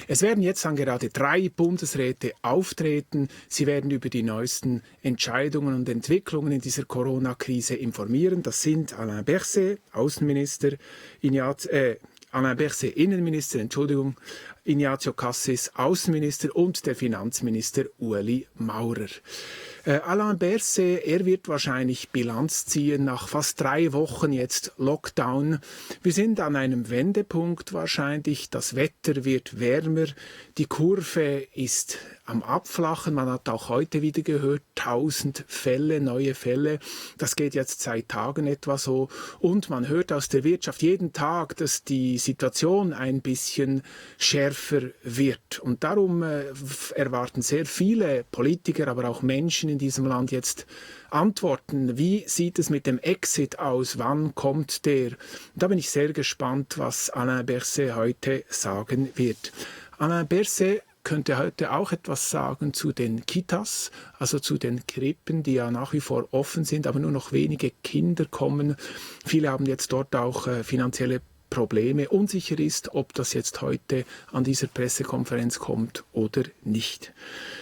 Es werden jetzt dann gerade 3 Bundesräte auftreten. Sie werden über die neuesten Entscheidungen und Entwicklungen in dieser Corona-Krise informieren. Das sind Alain Berset, Innenminister, Ignazio Cassis, Außenminister und der Finanzminister Ueli Maurer. Alain Berset, er wird wahrscheinlich Bilanz ziehen nach fast 3 Wochen jetzt Lockdown. Wir sind an einem Wendepunkt wahrscheinlich. Das Wetter wird wärmer. Die Kurve ist am Abflachen. Man hat auch heute wieder gehört, 1000 Fälle, neue Fälle. Das geht jetzt seit Tagen etwa so. Und man hört aus der Wirtschaft jeden Tag, dass die Situation ein bisschen schärfer wird. Und darum erwarten sehr viele Politiker, aber auch Menschen in diesem Land jetzt Antworten. Wie sieht es mit dem Exit aus? Wann kommt der? Da bin ich sehr gespannt, was Alain Berset heute sagen wird. Alain Berset könnte heute auch etwas sagen zu den Kitas, also zu den Krippen, die ja nach wie vor offen sind, aber nur noch wenige Kinder kommen. Viele haben jetzt dort auch finanzielle Probleme. Unsicher ist, ob das jetzt heute an dieser Pressekonferenz kommt oder nicht.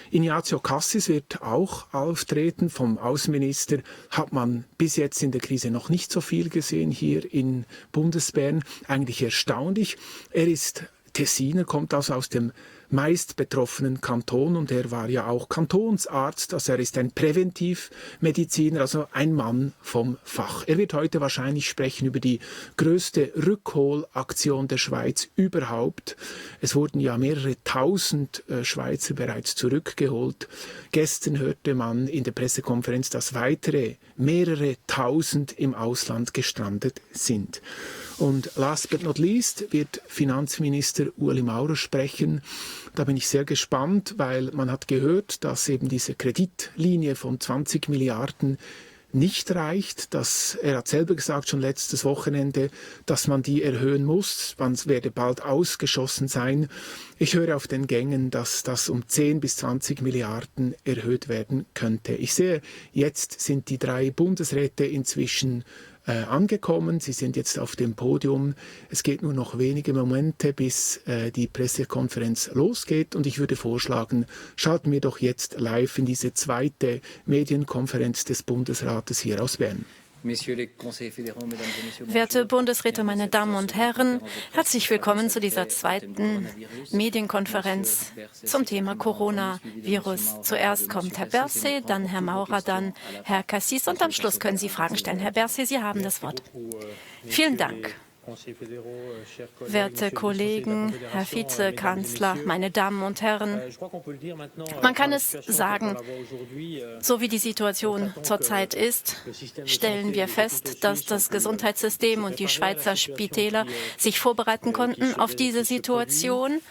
Ignazio Cassis wird auch auftreten. Vom Außenminister hat man bis jetzt in der Krise noch nicht so viel gesehen hier in Bundesbern. Eigentlich erstaunlich. Er ist Tessiner, kommt also aus dem meist betroffenen Kanton und er war ja auch Kantonsarzt, also er ist ein Präventivmediziner, also ein Mann vom Fach. Er wird heute wahrscheinlich sprechen über die größte Rückholaktion der Schweiz überhaupt. Es wurden ja mehrere tausend Schweizer bereits zurückgeholt. Gestern hörte man in der Pressekonferenz, dass weitere mehrere tausend im Ausland gestrandet sind. Und last but not least wird Finanzminister Ueli Maurer sprechen. Da bin ich sehr gespannt, weil man hat gehört, dass eben diese Kreditlinie von 20 Milliarden nicht reicht. Er hat selber gesagt, schon letztes Wochenende, dass man die erhöhen muss. Man werde bald ausgeschossen sein. Ich höre auf den Gängen, dass das um 10 bis 20 Milliarden erhöht werden könnte. Ich sehe, jetzt sind die 3 Bundesräte inzwischen angekommen. Sie sind jetzt auf dem Podium. Es geht nur noch wenige Momente, bis die Pressekonferenz losgeht. Und ich würde vorschlagen, schalten wir doch jetzt live in diese zweite Medienkonferenz des Bundesrates hier aus Bern. Werte Bundesräte, meine Damen und Herren, herzlich willkommen zu dieser zweiten Medienkonferenz zum Thema Coronavirus. Zuerst kommt Herr Berset, dann Herr Maurer, dann Herr Cassis und am Schluss können Sie Fragen stellen. Herr Berset, Sie haben das Wort. Vielen Dank. Werte Kollegen, Herr Vizekanzler, meine Damen und Herren, man kann es sagen, so wie die Situation zurzeit ist, stellen wir fest, dass das Gesundheitssystem und die Schweizer Spitäler sich vorbereiten konnten auf diese Situation.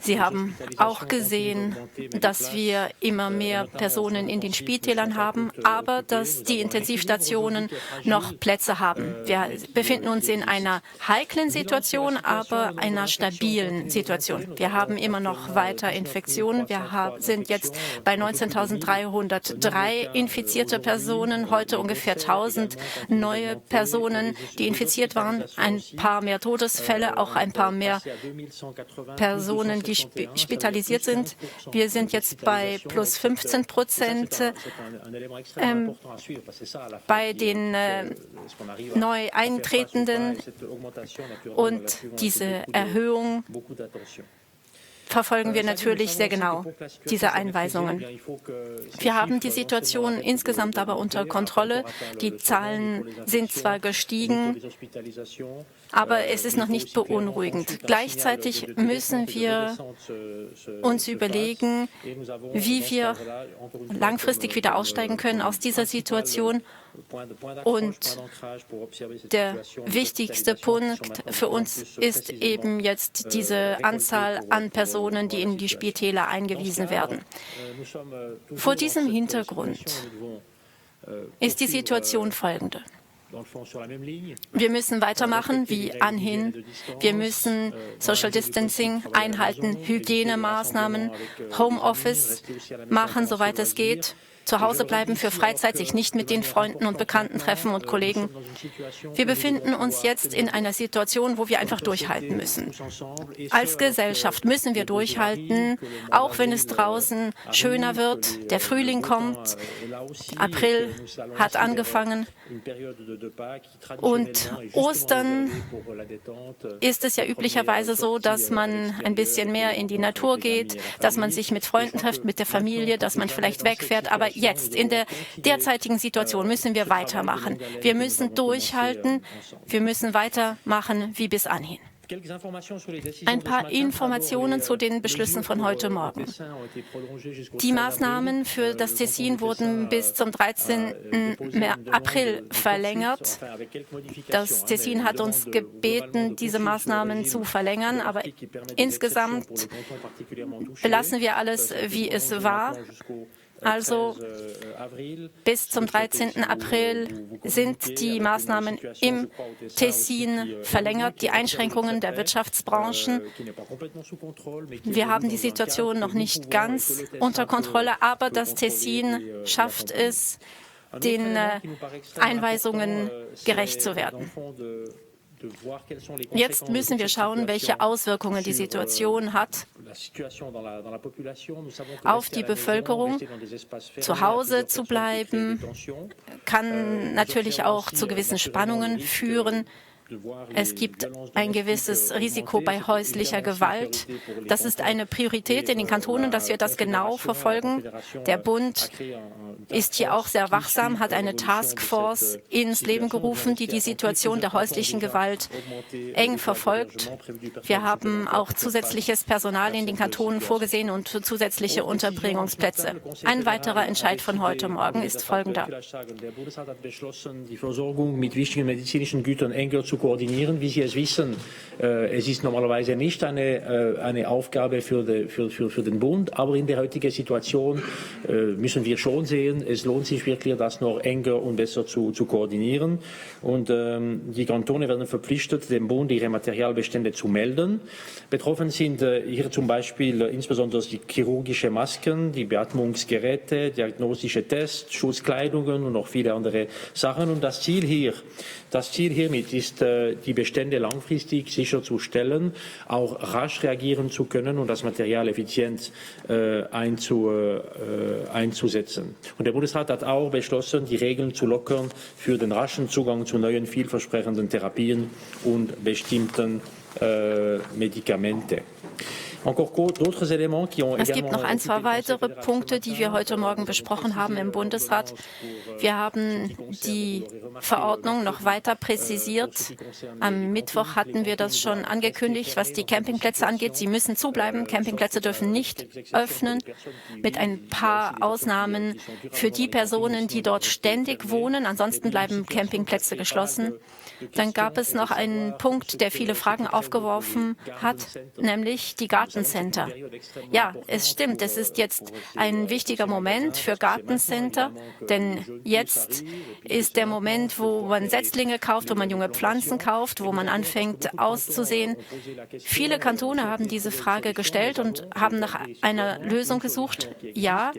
Sie haben auch gesehen, dass wir immer mehr Personen in den Spitälern haben, aber dass die Intensivstationen noch Plätze haben. Wir befinden uns in einer heiklen Situation, aber einer stabilen Situation. Wir haben immer noch weiter Infektionen. Wir sind jetzt bei 19.303 infizierte Personen, heute ungefähr 1.000 neue Personen, die infiziert waren, ein paar mehr Todesfälle, auch ein paar mehr Personen, die spitalisiert sind. Wir sind jetzt bei plus 15% bei den neu Eintretenden und diese Erhöhung verfolgen wir natürlich sehr genau, diese Einweisungen. Wir haben die Situation insgesamt aber unter Kontrolle. Die Zahlen sind zwar gestiegen, aber es ist noch nicht beunruhigend. Gleichzeitig müssen wir uns überlegen, wie wir langfristig wieder aussteigen können aus dieser Situation. Und der wichtigste Punkt für uns ist eben jetzt diese Anzahl an Personen, die in die Spitäler eingewiesen werden. Vor diesem Hintergrund ist die Situation folgende. Wir müssen weitermachen wie anhin. Wir müssen Social Distancing einhalten, Hygienemaßnahmen, Homeoffice machen, soweit es geht. zu Hause bleiben für Freizeit, sich nicht mit den Freunden und Bekannten treffen und Kollegen. Wir befinden uns jetzt in einer Situation, wo wir einfach durchhalten müssen. Als Gesellschaft müssen wir durchhalten, auch wenn es draußen schöner wird. Der Frühling kommt, April hat angefangen und Ostern ist es ja üblicherweise so, dass man ein bisschen mehr in die Natur geht, dass man sich mit Freunden trifft, mit der Familie, dass man vielleicht wegfährt. Aber jetzt, in der derzeitigen Situation, müssen wir weitermachen. Wir müssen durchhalten. Wir müssen weitermachen wie bis anhin. Ein paar Informationen zu den Beschlüssen von heute Morgen. Die Maßnahmen für das Tessin wurden bis zum 13. April verlängert. Das Tessin hat uns gebeten, diese Maßnahmen zu verlängern, aber insgesamt belassen wir alles, wie es war. Also bis zum 13. April sind die Maßnahmen im Tessin verlängert, die Einschränkungen der Wirtschaftsbranchen. Wir haben die Situation noch nicht ganz unter Kontrolle, aber das Tessin schafft es, den Einweisungen gerecht zu werden. Jetzt müssen wir schauen, welche Auswirkungen die Situation hat auf die Bevölkerung. Zu Hause zu bleiben, kann natürlich auch zu gewissen Spannungen führen. Es gibt ein gewisses Risiko bei häuslicher Gewalt. Das ist eine Priorität in den Kantonen, dass wir das genau verfolgen. Der Bund ist hier auch sehr wachsam, hat eine Taskforce ins Leben gerufen, die die Situation der häuslichen Gewalt eng verfolgt. Wir haben auch zusätzliches Personal in den Kantonen vorgesehen und zusätzliche Unterbringungsplätze. Ein weiterer Entscheid von heute Morgen ist folgender. Der Bundesrat hat beschlossen, die Versorgung mit wichtigen medizinischen Gütern enger zu koordinieren. Wie Sie es wissen, es ist normalerweise nicht eine Aufgabe für den Bund, aber in der heutigen Situation müssen wir schon sehen, es lohnt sich wirklich, das noch enger und besser zu koordinieren. Und die Kantone werden verpflichtet, dem Bund ihre Materialbestände zu melden. Betroffen sind hier zum Beispiel insbesondere die chirurgische Masken, die Beatmungsgeräte, diagnostische Tests, Schutzkleidungen und noch viele andere Sachen. Und das Ziel hiermit ist, die Bestände langfristig sicherzustellen, auch rasch reagieren zu können und das Material effizient einzusetzen. Und der Bundesrat hat auch beschlossen, die Regeln zu lockern für den raschen Zugang zu neuen, vielversprechenden Therapien und bestimmten Medikamente. Es gibt noch ein, zwei weitere Punkte, die wir heute Morgen besprochen haben im Bundesrat. Wir haben die Verordnung noch weiter präzisiert. Am Mittwoch hatten wir das schon angekündigt, was die Campingplätze angeht. Sie müssen zubleiben. Campingplätze dürfen nicht öffnen, mit ein paar Ausnahmen für die Personen, die dort ständig wohnen. Ansonsten bleiben Campingplätze geschlossen. Dann gab es noch einen Punkt, der viele Fragen aufgeworfen hat, nämlich die Gartencenter. Ja, es stimmt, es ist jetzt ein wichtiger Moment für Gartencenter, denn jetzt ist der Moment, wo man Setzlinge kauft, wo man junge Pflanzen kauft, wo man anfängt auszusehen. Viele Kantone haben diese Frage gestellt und haben nach einer Lösung gesucht. Ja,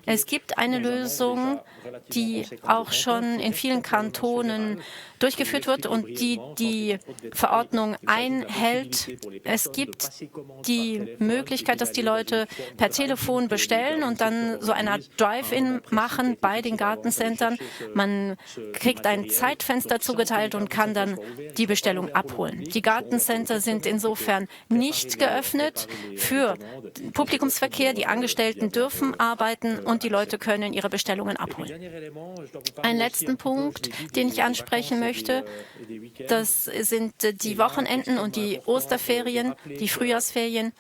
es gibt eine Lösung, die auch schon in vielen Kantonen durchgeführt wird und die Verordnung einhält. Es gibt die Möglichkeit, dass die Leute per Telefon bestellen und dann so eine Art Drive-In machen bei den Gartencentern. Man kriegt ein Zeitfenster zugeteilt und kann dann die Bestellung abholen. Die Gartencenter sind insofern nicht geöffnet für Publikumsverkehr. Die Angestellten dürfen arbeiten und die Leute können ihre Bestellungen abholen. Einen letzten Punkt, den ich ansprechen möchte. Das sind die Wochenenden und die Osterferien, die Frühjahrsferien.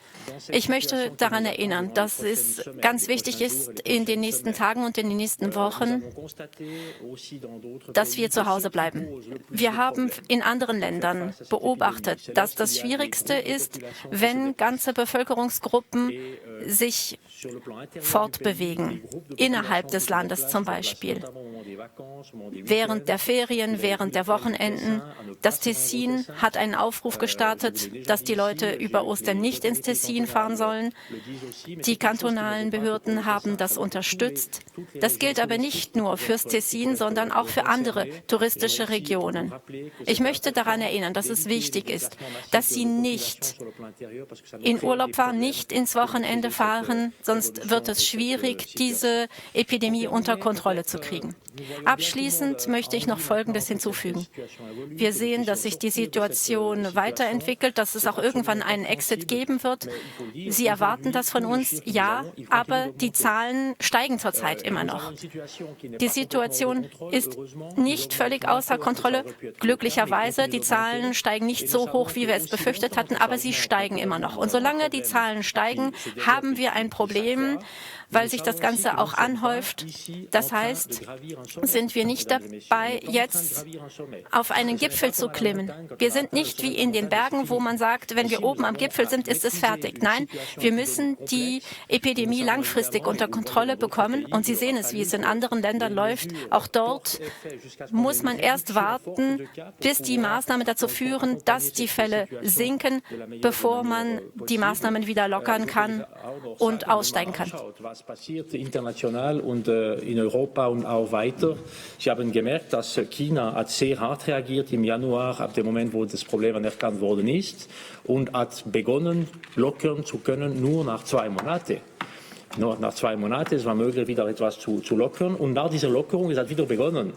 Ich möchte daran erinnern, dass es ganz wichtig ist in den nächsten Tagen und in den nächsten Wochen, dass wir zu Hause bleiben. Wir haben in anderen Ländern beobachtet, dass das Schwierigste ist, wenn ganze Bevölkerungsgruppen sich fortbewegen, innerhalb des Landes zum Beispiel. Während der Ferien, während der Wochenenden. Das Tessin hat einen Aufruf gestartet, dass die Leute über Ostern nicht ins Tessin Tessin fahren sollen. Die kantonalen Behörden haben das unterstützt. Das gilt aber nicht nur fürs Tessin, sondern auch für andere touristische Regionen. Ich möchte daran erinnern, dass es wichtig ist, dass Sie nicht in Urlaub fahren, nicht ins Wochenende fahren, sonst wird es schwierig, diese Epidemie unter Kontrolle zu kriegen. Abschließend möchte ich noch Folgendes hinzufügen. Wir sehen, dass sich die Situation weiterentwickelt, dass es auch irgendwann einen Exit geben wird. Sie erwarten das von uns, ja, aber die Zahlen steigen zurzeit immer noch. Die Situation ist nicht völlig außer Kontrolle. Glücklicherweise, die Zahlen steigen nicht so hoch, wie wir es befürchtet hatten, aber sie steigen immer noch. Und solange die Zahlen steigen, haben wir ein Problem, weil sich das Ganze auch anhäuft. Das heißt, sind wir nicht dabei, jetzt auf einen Gipfel zu klimmen. Wir sind nicht wie in den Bergen, wo man sagt, wenn wir oben am Gipfel sind, ist es fertig. Nein, wir müssen die Epidemie langfristig unter Kontrolle bekommen. Und Sie sehen es, wie es in anderen Ländern läuft. Auch dort muss man erst warten, bis die Maßnahmen dazu führen, dass die Fälle sinken, bevor man die Maßnahmen wieder lockern kann und aussteigen kann. Was passiert international und in Europa und auch weiter. Sie haben gemerkt, dass China hat sehr hart reagiert im Januar, ab dem Moment, wo das Problem anerkannt worden ist, und hat begonnen, lockern zu können, nur nach 2 Monaten. Nur nach 2 Monaten, es war möglich, wieder etwas zu lockern, und nach dieser Lockerung ist es wieder begonnen.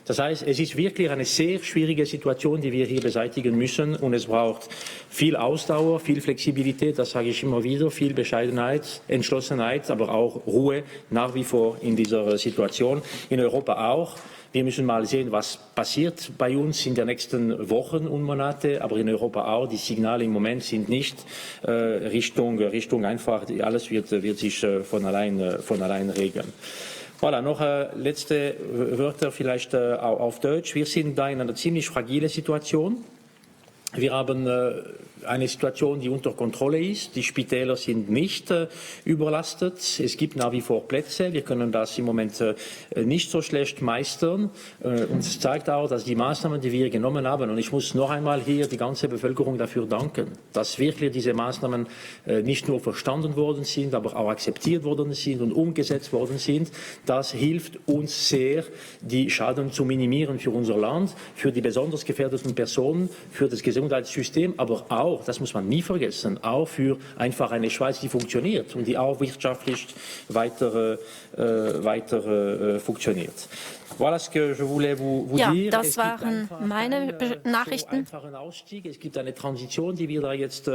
Das heißt, es ist wirklich eine sehr schwierige Situation, die wir hier beseitigen müssen, und es braucht viel Ausdauer, viel Flexibilität, das sage ich immer wieder, viel Bescheidenheit, Entschlossenheit, aber auch Ruhe nach wie vor in dieser Situation. In Europa auch. Wir müssen mal sehen, was passiert bei uns in den nächsten Wochen und Monaten, aber in Europa auch. Die Signale im Moment sind nicht Richtung einfach, alles wird sich von allein regeln. Voilà, noch letzte Wörter vielleicht auch auf Deutsch. Wir sind da in einer ziemlich fragilen Situation. Wir haben eine Situation, die unter Kontrolle ist. Die Spitäler sind nicht überlastet. Es gibt nach wie vor Plätze. Wir können das im Moment nicht so schlecht meistern. Und es zeigt auch, dass die Maßnahmen, die wir genommen haben, und ich muss noch einmal hier die ganze Bevölkerung dafür danken, dass wirklich diese Maßnahmen nicht nur verstanden worden sind, aber auch akzeptiert worden sind und umgesetzt worden sind. Das hilft uns sehr, die Schaden zu minimieren für unser Land, für die besonders gefährdeten Personen, für das Gesundheitssystem, aber auch, das muss man nie vergessen, auch für einfach eine Schweiz, die funktioniert und die auch wirtschaftlich weiter funktioniert. Voilà ce que je voulais vous dire. Das waren meine Nachrichten. Es gibt eine Transition, die wir da jetzt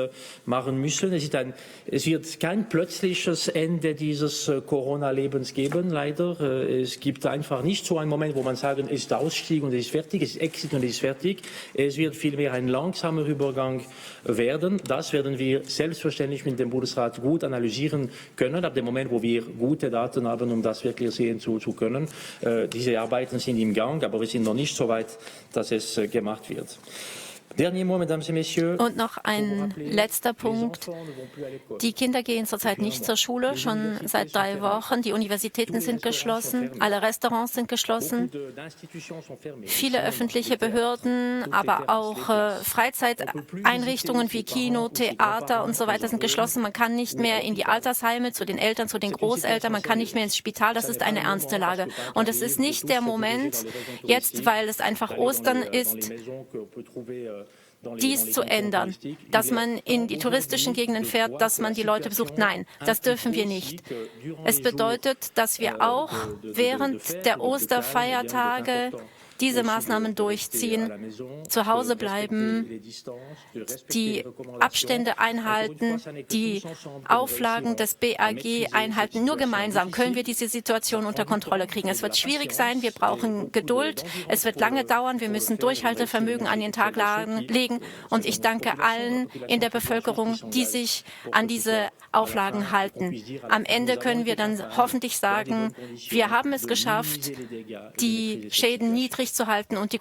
machen müssen. Es wird kein plötzliches Ende dieses Corona-Lebens geben, leider. Es gibt einfach nicht so einen Moment, wo man sagen, es ist Ausstieg und es ist fertig, es ist Exit und es ist fertig. Es wird vielmehr ein langsamer Übergang werden. Das werden wir selbstverständlich mit dem Bundesrat gut analysieren können, ab dem Moment, wo wir gute Daten haben, um das wirklich sehen zu können. Diese Arbeiten sind im Gang, aber wir sind noch nicht so weit, dass es gemacht wird. Und noch ein letzter Punkt. Die Kinder gehen zurzeit nicht zur Schule, schon seit 3 Wochen. Die Universitäten sind geschlossen, alle Restaurants sind geschlossen. Viele öffentliche Behörden, aber auch Freizeiteinrichtungen wie Kino, Theater und so weiter sind geschlossen. Man kann nicht mehr in die Altersheime, zu den Eltern, zu den Großeltern, man kann nicht mehr ins Spital. Das ist eine ernste Lage. Und es ist nicht der Moment, jetzt, weil es einfach Ostern ist, dies zu ändern, dass man in die touristischen Gegenden fährt, dass man die Leute besucht. Nein, das dürfen wir nicht. Es bedeutet, dass wir auch während der Osterfeiertage diese Maßnahmen durchziehen, zu Hause bleiben, die Abstände einhalten, die Auflagen des BAG einhalten. Nur gemeinsam können wir diese Situation unter Kontrolle kriegen. Es wird schwierig sein, wir brauchen Geduld, es wird lange dauern, wir müssen Durchhaltevermögen an den Tag legen. Und ich danke allen in der Bevölkerung, die sich an diese Auflagen halten. Am Ende können wir dann hoffentlich sagen, wir haben es geschafft, die Schäden niedrig zu halten und die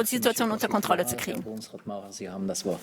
Situation unter Kontrolle zu kriegen. Herr Bundesrat Maurer, Sie haben das Wort.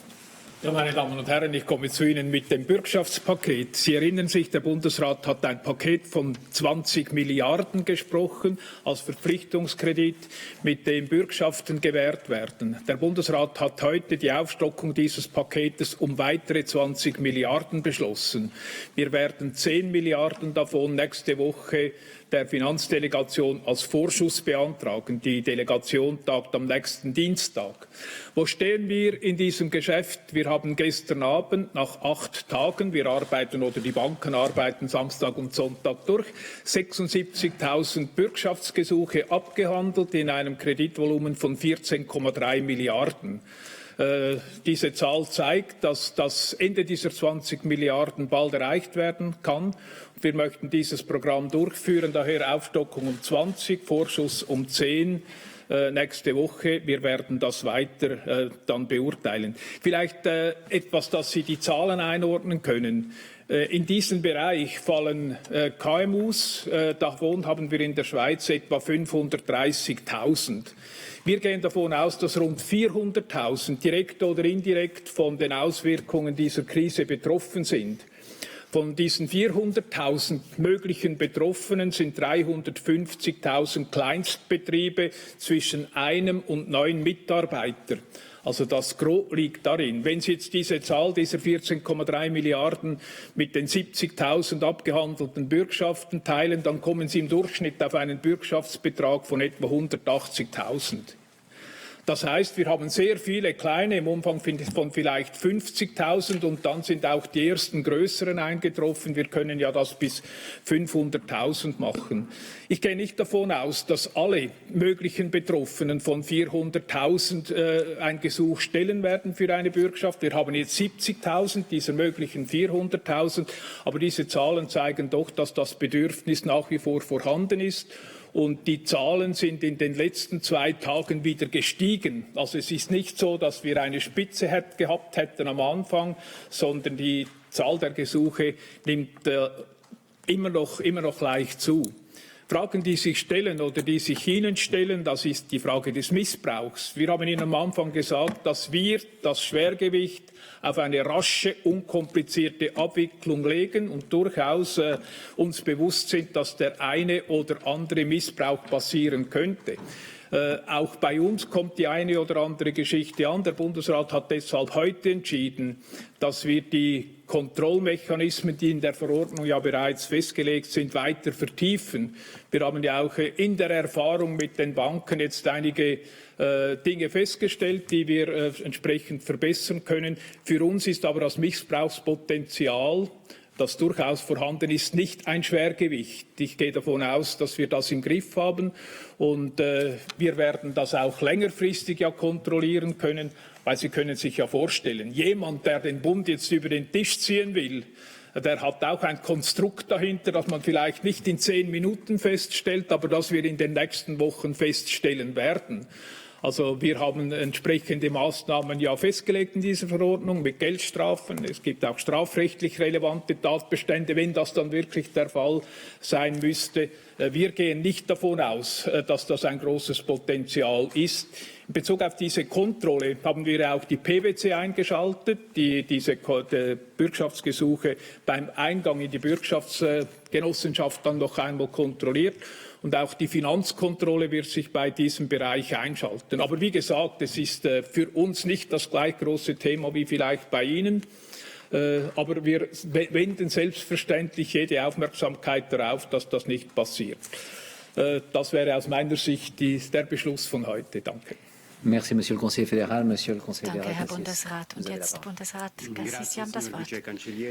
Ja, meine Damen und Herren, ich komme zu Ihnen mit dem Bürgschaftspaket. Sie erinnern sich, der Bundesrat hat ein Paket von 20 Milliarden gesprochen als Verpflichtungskredit, mit dem Bürgschaften gewährt werden. Der Bundesrat hat heute die Aufstockung dieses Paketes um weitere 20 Milliarden beschlossen. Wir werden 10 Milliarden davon nächste Woche der Finanzdelegation als Vorschuss beantragen. Die Delegation tagt am nächsten Dienstag. Wo stehen wir in diesem Geschäft? Wir haben gestern Abend nach 8 Tagen, wir arbeiten oder die Banken arbeiten Samstag und Sonntag durch, 76.000 Bürgschaftsgesuche abgehandelt in einem Kreditvolumen von 14,3 Milliarden. Diese Zahl zeigt, dass das Ende dieser 20 Milliarden bald erreicht werden kann. Wir möchten dieses Programm durchführen, daher Aufstockung um 20, Vorschuss um 10 nächste Woche. Wir werden das weiter dann beurteilen. Vielleicht etwas, dass Sie die Zahlen einordnen können. In diesen Bereich fallen KMUs, davon haben wir in der Schweiz etwa 530.000. Wir gehen davon aus, dass rund 400.000 direkt oder indirekt von den Auswirkungen dieser Krise betroffen sind. Von diesen 400.000 möglichen Betroffenen sind 350.000 Kleinstbetriebe zwischen 1 und 9 Mitarbeitern. Also das Gros liegt darin. Wenn Sie jetzt diese Zahl dieser 14,3 Milliarden mit den 70.000 abgehandelten Bürgschaften teilen, dann kommen Sie im Durchschnitt auf einen Bürgschaftsbetrag von etwa 180.000. Das heißt, wir haben sehr viele kleine im Umfang von vielleicht 50.000 und dann sind auch die ersten größeren eingetroffen. Wir können ja das bis 500.000 machen. Ich gehe nicht davon aus, dass alle möglichen Betroffenen von 400.000 ein Gesuch stellen werden für eine Bürgschaft. Wir haben jetzt 70.000 dieser möglichen 400.000, aber diese Zahlen zeigen doch, dass das Bedürfnis nach wie vor vorhanden ist. Und die Zahlen sind in den letzten 2 Tagen wieder gestiegen. Also es ist nicht so, dass wir eine Spitze gehabt hätten am Anfang, sondern die Zahl der Gesuche nimmt immer noch leicht zu. Fragen, die sich stellen oder die sich Ihnen stellen, das ist die Frage des Missbrauchs. Wir haben Ihnen am Anfang gesagt, dass wir das Schwergewicht auf eine rasche, unkomplizierte Abwicklung legen und durchaus uns bewusst sind, dass der eine oder andere Missbrauch passieren könnte. Auch bei uns kommt die eine oder andere Geschichte an. Der Bundesrat hat deshalb heute entschieden, dass wir die Kontrollmechanismen, die in der Verordnung ja bereits festgelegt sind, weiter vertiefen. Wir haben ja auch in der Erfahrung mit den Banken jetzt einige Dinge festgestellt, die wir entsprechend verbessern können. Für uns ist aber das Missbrauchspotenzial, das durchaus vorhanden ist, nicht ein Schwergewicht. Ich gehe davon aus, dass wir das im Griff haben und wir werden das auch längerfristig ja kontrollieren können, weil Sie können sich ja vorstellen, jemand, der den Bund jetzt über den Tisch ziehen will, der hat auch ein Konstrukt dahinter, das man vielleicht nicht in 10 Minuten feststellt, aber das wir in den nächsten Wochen feststellen werden. Also wir haben entsprechende Maßnahmen ja festgelegt in dieser Verordnung mit Geldstrafen. Es gibt auch strafrechtlich relevante Tatbestände, wenn das dann wirklich der Fall sein müsste. Wir gehen nicht davon aus, dass das ein großes Potenzial ist. In Bezug auf diese Kontrolle haben wir auch die PwC eingeschaltet, die diese Bürgschaftsgesuche beim Eingang in die Bürgschaftsgenossenschaft dann noch einmal kontrolliert. Und auch die Finanzkontrolle wird sich bei diesem Bereich einschalten. Aber wie gesagt, es ist für uns nicht das gleich große Thema wie vielleicht bei Ihnen. Aber wir wenden selbstverständlich jede Aufmerksamkeit darauf, dass das nicht passiert. Das wäre aus meiner Sicht der Beschluss von heute. Danke. Merci, Monsieur le Conseiller fédéral, Monsieur le Conseiller Danke, Herr Bundesrat. Und jetzt Bundesrat Cassis, Sie haben das Wort.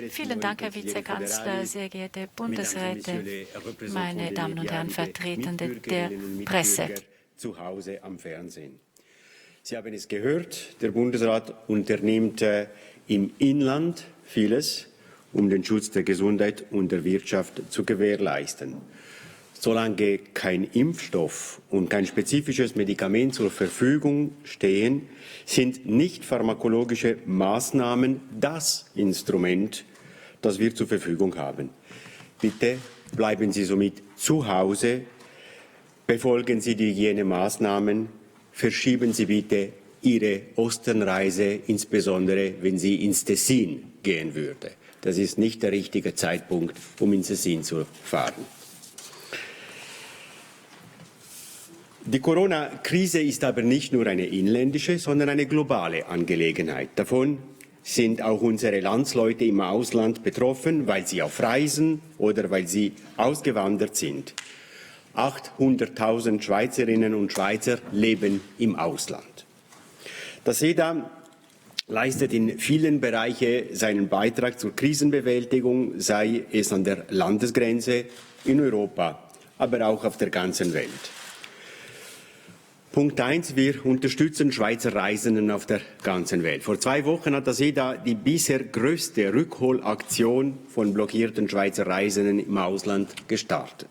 Vielen Dank, Herr Vizekanzler, sehr geehrte Bundesräte, meine Damen und Herren, Vertretende der Presse. Zu Hause am Fernsehen. Sie haben es gehört, der Bundesrat unternimmt im Inland vieles, um den Schutz der Gesundheit und der Wirtschaft zu gewährleisten. Solange kein Impfstoff und kein spezifisches Medikament zur Verfügung stehen, sind nicht pharmakologische Maßnahmen das Instrument, das wir zur Verfügung haben. Bitte bleiben Sie somit zu Hause, befolgen Sie die Hygienemaßnahmen, verschieben Sie bitte Ihre Osternreise, insbesondere wenn sie ins Tessin gehen würde. Das ist nicht der richtige Zeitpunkt, um ins Tessin zu fahren. Die Corona-Krise ist aber nicht nur eine inländische, sondern eine globale Angelegenheit. Davon sind auch unsere Landsleute im Ausland betroffen, weil sie auf Reisen oder weil sie ausgewandert sind. 800.000 Schweizerinnen und Schweizer leben im Ausland. Das SEDA leistet in vielen Bereichen seinen Beitrag zur Krisenbewältigung, sei es an der Landesgrenze, in Europa, aber auch auf der ganzen Welt. Punkt 1. Wir unterstützen Schweizer Reisenden auf der ganzen Welt. Vor 2 Wochen hat das SEDA die bisher größte Rückholaktion von blockierten Schweizer Reisenden im Ausland gestartet.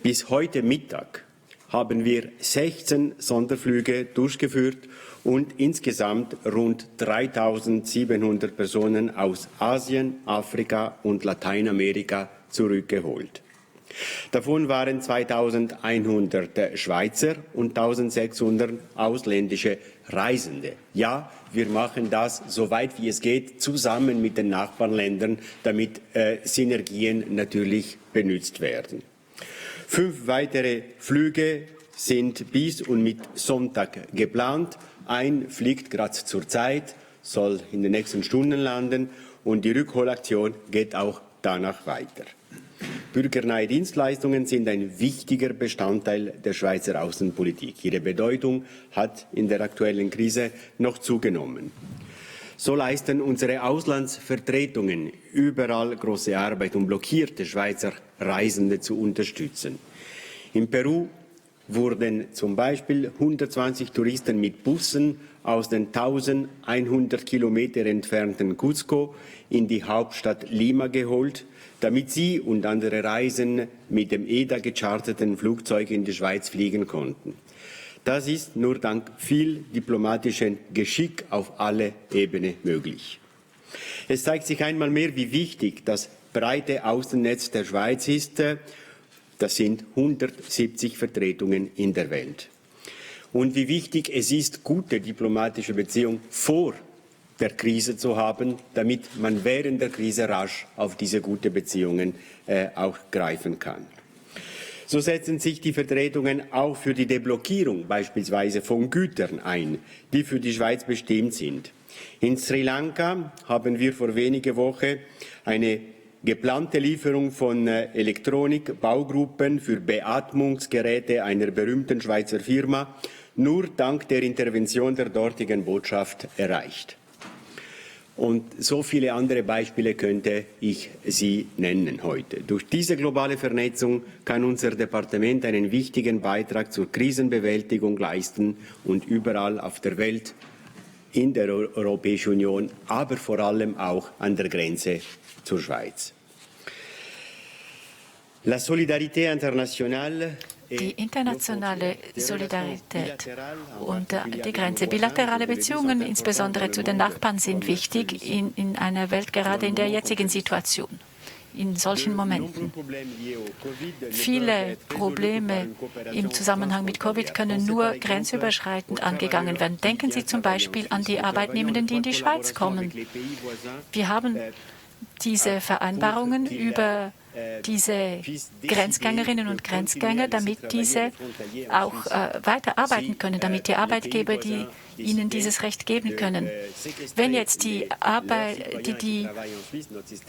Bis heute Mittag haben wir 16 Sonderflüge durchgeführt und insgesamt rund 3.700 Personen aus Asien, Afrika und Lateinamerika zurückgeholt. Davon waren 2.100 Schweizer und 1.600 ausländische Reisende. Ja, wir machen das, soweit wie es geht, zusammen mit den Nachbarländern, damit Synergien natürlich benutzt werden. 5 weitere Flüge sind bis und mit Sonntag geplant. Ein fliegt gerade zur Zeit, soll in den nächsten Stunden landen und die Rückholaktion geht auch danach weiter. Bürgernahe Dienstleistungen sind ein wichtiger Bestandteil der Schweizer Außenpolitik. Ihre Bedeutung hat in der aktuellen Krise noch zugenommen. So leisten unsere Auslandsvertretungen überall große Arbeit, um blockierte Schweizer Reisende zu unterstützen. In Peru wurden zum Beispiel 120 Touristen mit Bussen aus den 1100 Kilometer entfernten Cusco in die Hauptstadt Lima geholt, damit sie und andere Reisende mit dem EDA gecharterten Flugzeug in die Schweiz fliegen konnten. Das ist nur dank viel diplomatischem Geschick auf alle Ebenen möglich. Es zeigt sich einmal mehr, wie wichtig das breite Außennetz der Schweiz ist. Das sind 170 Vertretungen in der Welt. Und wie wichtig es ist, gute diplomatische Beziehungen vor der Krise zu haben, damit man während der Krise rasch auf diese guten Beziehungen auch greifen kann. So setzen sich die Vertretungen auch für die Deblockierung beispielsweise von Gütern ein, die für die Schweiz bestimmt sind. In Sri Lanka haben wir vor wenigen Wochen eine geplante Lieferung von Elektronik-Baugruppen für Beatmungsgeräte einer berühmten Schweizer Firma nur dank der Intervention der dortigen Botschaft erreicht. Und so viele andere Beispiele könnte ich Sie nennen heute. Durch diese globale Vernetzung kann unser Departement einen wichtigen Beitrag zur Krisenbewältigung leisten und überall auf der Welt, in der Europäischen Union, aber vor allem auch an der Grenze zur Schweiz. La solidarité internationale. Die internationale Solidarität und die Grenze. Bilaterale Beziehungen, insbesondere zu den Nachbarn, sind wichtig in einer Welt, gerade in der jetzigen Situation, in solchen Momenten. Viele Probleme im Zusammenhang mit Covid können nur grenzüberschreitend angegangen werden. Denken Sie zum Beispiel an die Arbeitnehmenden, die in die Schweiz kommen. Wir haben diese Vereinbarungen über diese Grenzgängerinnen und Grenzgänger, damit diese auch weiterarbeiten können, damit die Arbeitgeber ihnen dieses Recht geben können. Wenn jetzt die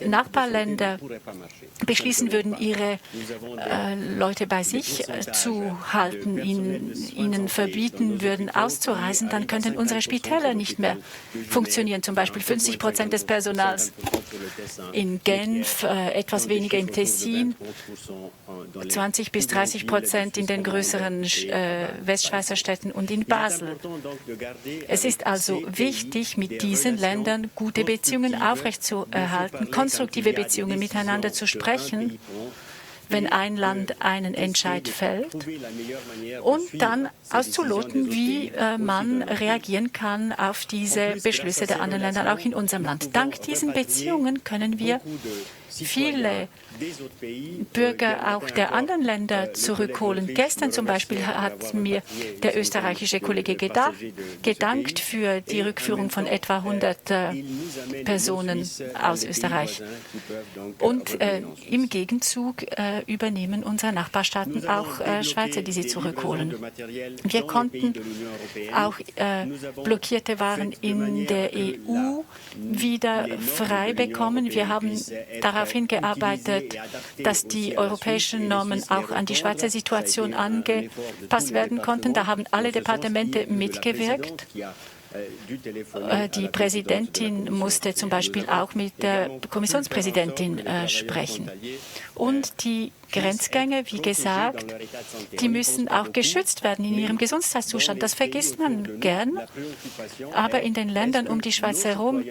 Nachbarländer beschließen würden, ihre Leute bei sich zu halten, ihnen verbieten würden, auszureisen, dann könnten unsere Spitäler nicht mehr funktionieren. Zum Beispiel 50% des Personals in Genf, etwas weniger im Tessin, 20-30% in den größeren Westschweizer Städten und in Basel. Es ist also wichtig, mit diesen Ländern gute Beziehungen aufrechtzuerhalten, konstruktive Beziehungen miteinander zu sprechen, wenn ein Land einen Entscheid fällt, und dann auszuloten, wie man reagieren kann auf diese Beschlüsse der anderen Länder, auch in unserem Land. Dank diesen Beziehungen können wir viele Bürger auch der anderen Länder zurückholen. Gestern zum Beispiel hat mir der österreichische Kollege gedankt für die Rückführung von etwa 100 Personen aus Österreich. Und im Gegenzug übernehmen unsere Nachbarstaaten auch Schweizer, die sie zurückholen. Wir konnten auch blockierte Waren in der EU wieder frei bekommen. Wir haben darauf hingearbeitet, dass die europäischen Normen auch an die Schweizer Situation angepasst werden konnten. Da haben alle Departemente mitgewirkt. Die Präsidentin musste zum Beispiel auch mit der Kommissionspräsidentin sprechen. Und die Grenzgänge, wie gesagt, die müssen auch geschützt werden in ihrem Gesundheitszustand. Das vergisst man gern. Aber in den Ländern um die Schweiz herum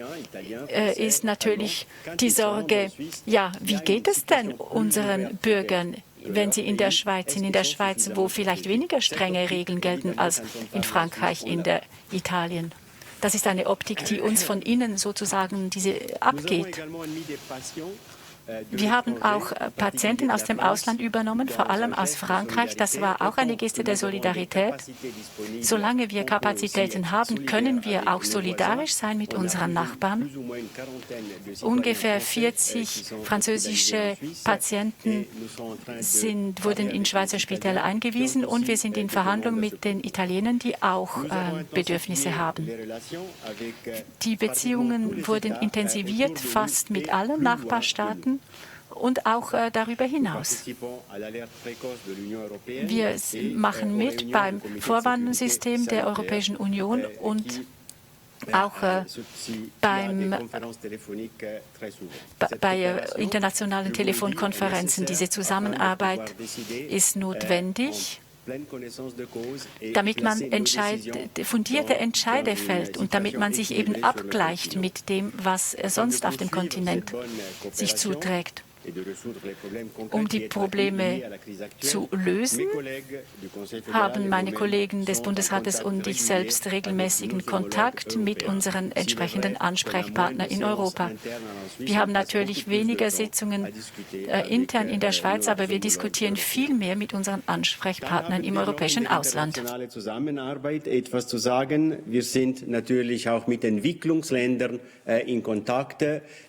ist natürlich die Sorge, ja, wie geht es denn unseren Bürgern, wenn sie in der Schweiz sind, in der Schweiz, wo vielleicht weniger strenge Regeln gelten als in Frankreich, in Italien. Das ist eine Optik, die uns von innen sozusagen abgeht. Wir haben auch Patienten aus dem Ausland übernommen, vor allem aus Frankreich. Das war auch eine Geste der Solidarität. Solange wir Kapazitäten haben, können wir auch solidarisch sein mit unseren Nachbarn. Ungefähr 40 französische Patienten wurden in Schweizer Spitäler eingewiesen und wir sind in Verhandlungen mit den Italienern, die auch Bedürfnisse haben. Die Beziehungen wurden intensiviert, fast mit allen Nachbarstaaten. Und auch darüber hinaus. Wir machen mit beim Vorwarnsystem der Europäischen Union und auch bei internationalen Telefonkonferenzen. Diese Zusammenarbeit ist notwendig, damit man fundierte Entscheide fällt und damit man sich eben abgleicht mit dem, was sonst auf dem Kontinent sich zuträgt. Um die Probleme zu lösen, haben meine Kollegen des Bundesrates und ich selbst regelmäßigen Kontakt mit unseren entsprechenden Ansprechpartnern in Europa. Wir haben natürlich weniger Sitzungen intern in der Schweiz, aber wir diskutieren viel mehr mit unseren Ansprechpartnern im europäischen Ausland. Zusammenarbeit etwas zu sagen. Wir sind natürlich auch mit Entwicklungsländern in Kontakt.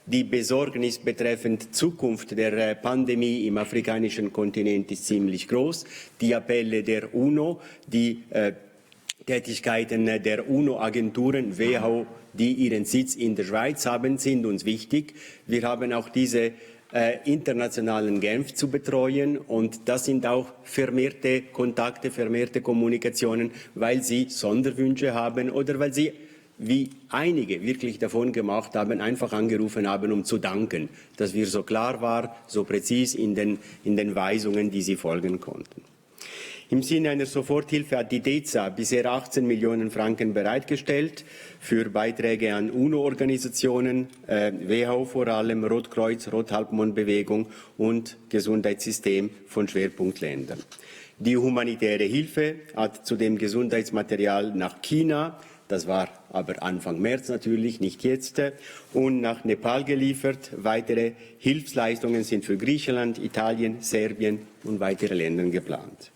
Die Besorgnis betreffend Zukunft der Pandemie im afrikanischen Kontinent ist ziemlich groß. Die Appelle der UNO, die Tätigkeiten der UNO-Agenturen, WHO, die ihren Sitz in der Schweiz haben, sind uns wichtig. Wir haben auch diese internationalen Genf zu betreuen und das sind auch vermehrte Kontakte, vermehrte Kommunikationen, weil sie Sonderwünsche haben oder weil sie, wie einige wirklich davon gemacht haben, einfach angerufen haben, um zu danken, dass wir so klar waren, so präzis in den Weisungen, die sie folgen konnten. Im Sinne einer Soforthilfe hat die DEZA bisher 18 Millionen Franken bereitgestellt für Beiträge an UNO-Organisationen, WHO vor allem, Rotkreuz, Rothalbmondbewegung und Gesundheitssystem von Schwerpunktländern. Die humanitäre Hilfe hat zudem Gesundheitsmaterial nach China, das war aber Anfang März natürlich, nicht jetzt, und nach Nepal geliefert. Weitere Hilfsleistungen sind für Griechenland, Italien, Serbien und weitere Länder geplant.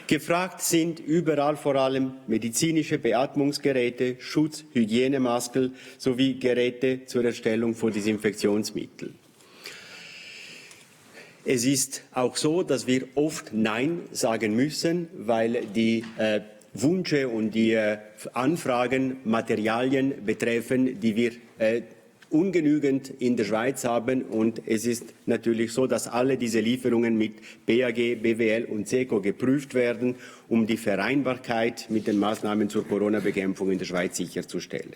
Gefragt sind überall vor allem medizinische Beatmungsgeräte, Schutz, Hygienemasken sowie Geräte zur Erstellung von Desinfektionsmitteln. Es ist auch so, dass wir oft Nein sagen müssen, weil die Wünsche und die Anfragen Materialien betreffen, die wir ungenügend in der Schweiz haben. Und es ist natürlich so, dass alle diese Lieferungen mit BAG, BWL und SECO geprüft werden, um die Vereinbarkeit mit den Maßnahmen zur Corona-Bekämpfung in der Schweiz sicherzustellen.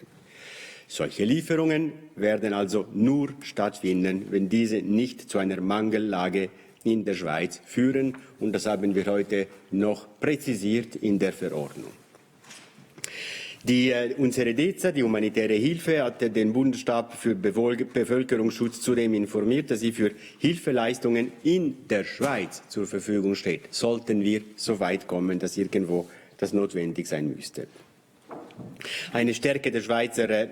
Solche Lieferungen werden also nur stattfinden, wenn diese nicht zu einer Mangellage in der Schweiz führen. Und das haben wir heute noch präzisiert in der Verordnung. Unsere DEZA, die humanitäre Hilfe, hat den Bundesstab für Bevölkerungsschutz zudem informiert, dass sie für Hilfeleistungen in der Schweiz zur Verfügung steht, sollten wir so weit kommen, dass irgendwo das notwendig sein müsste. Eine Stärke der Schweizer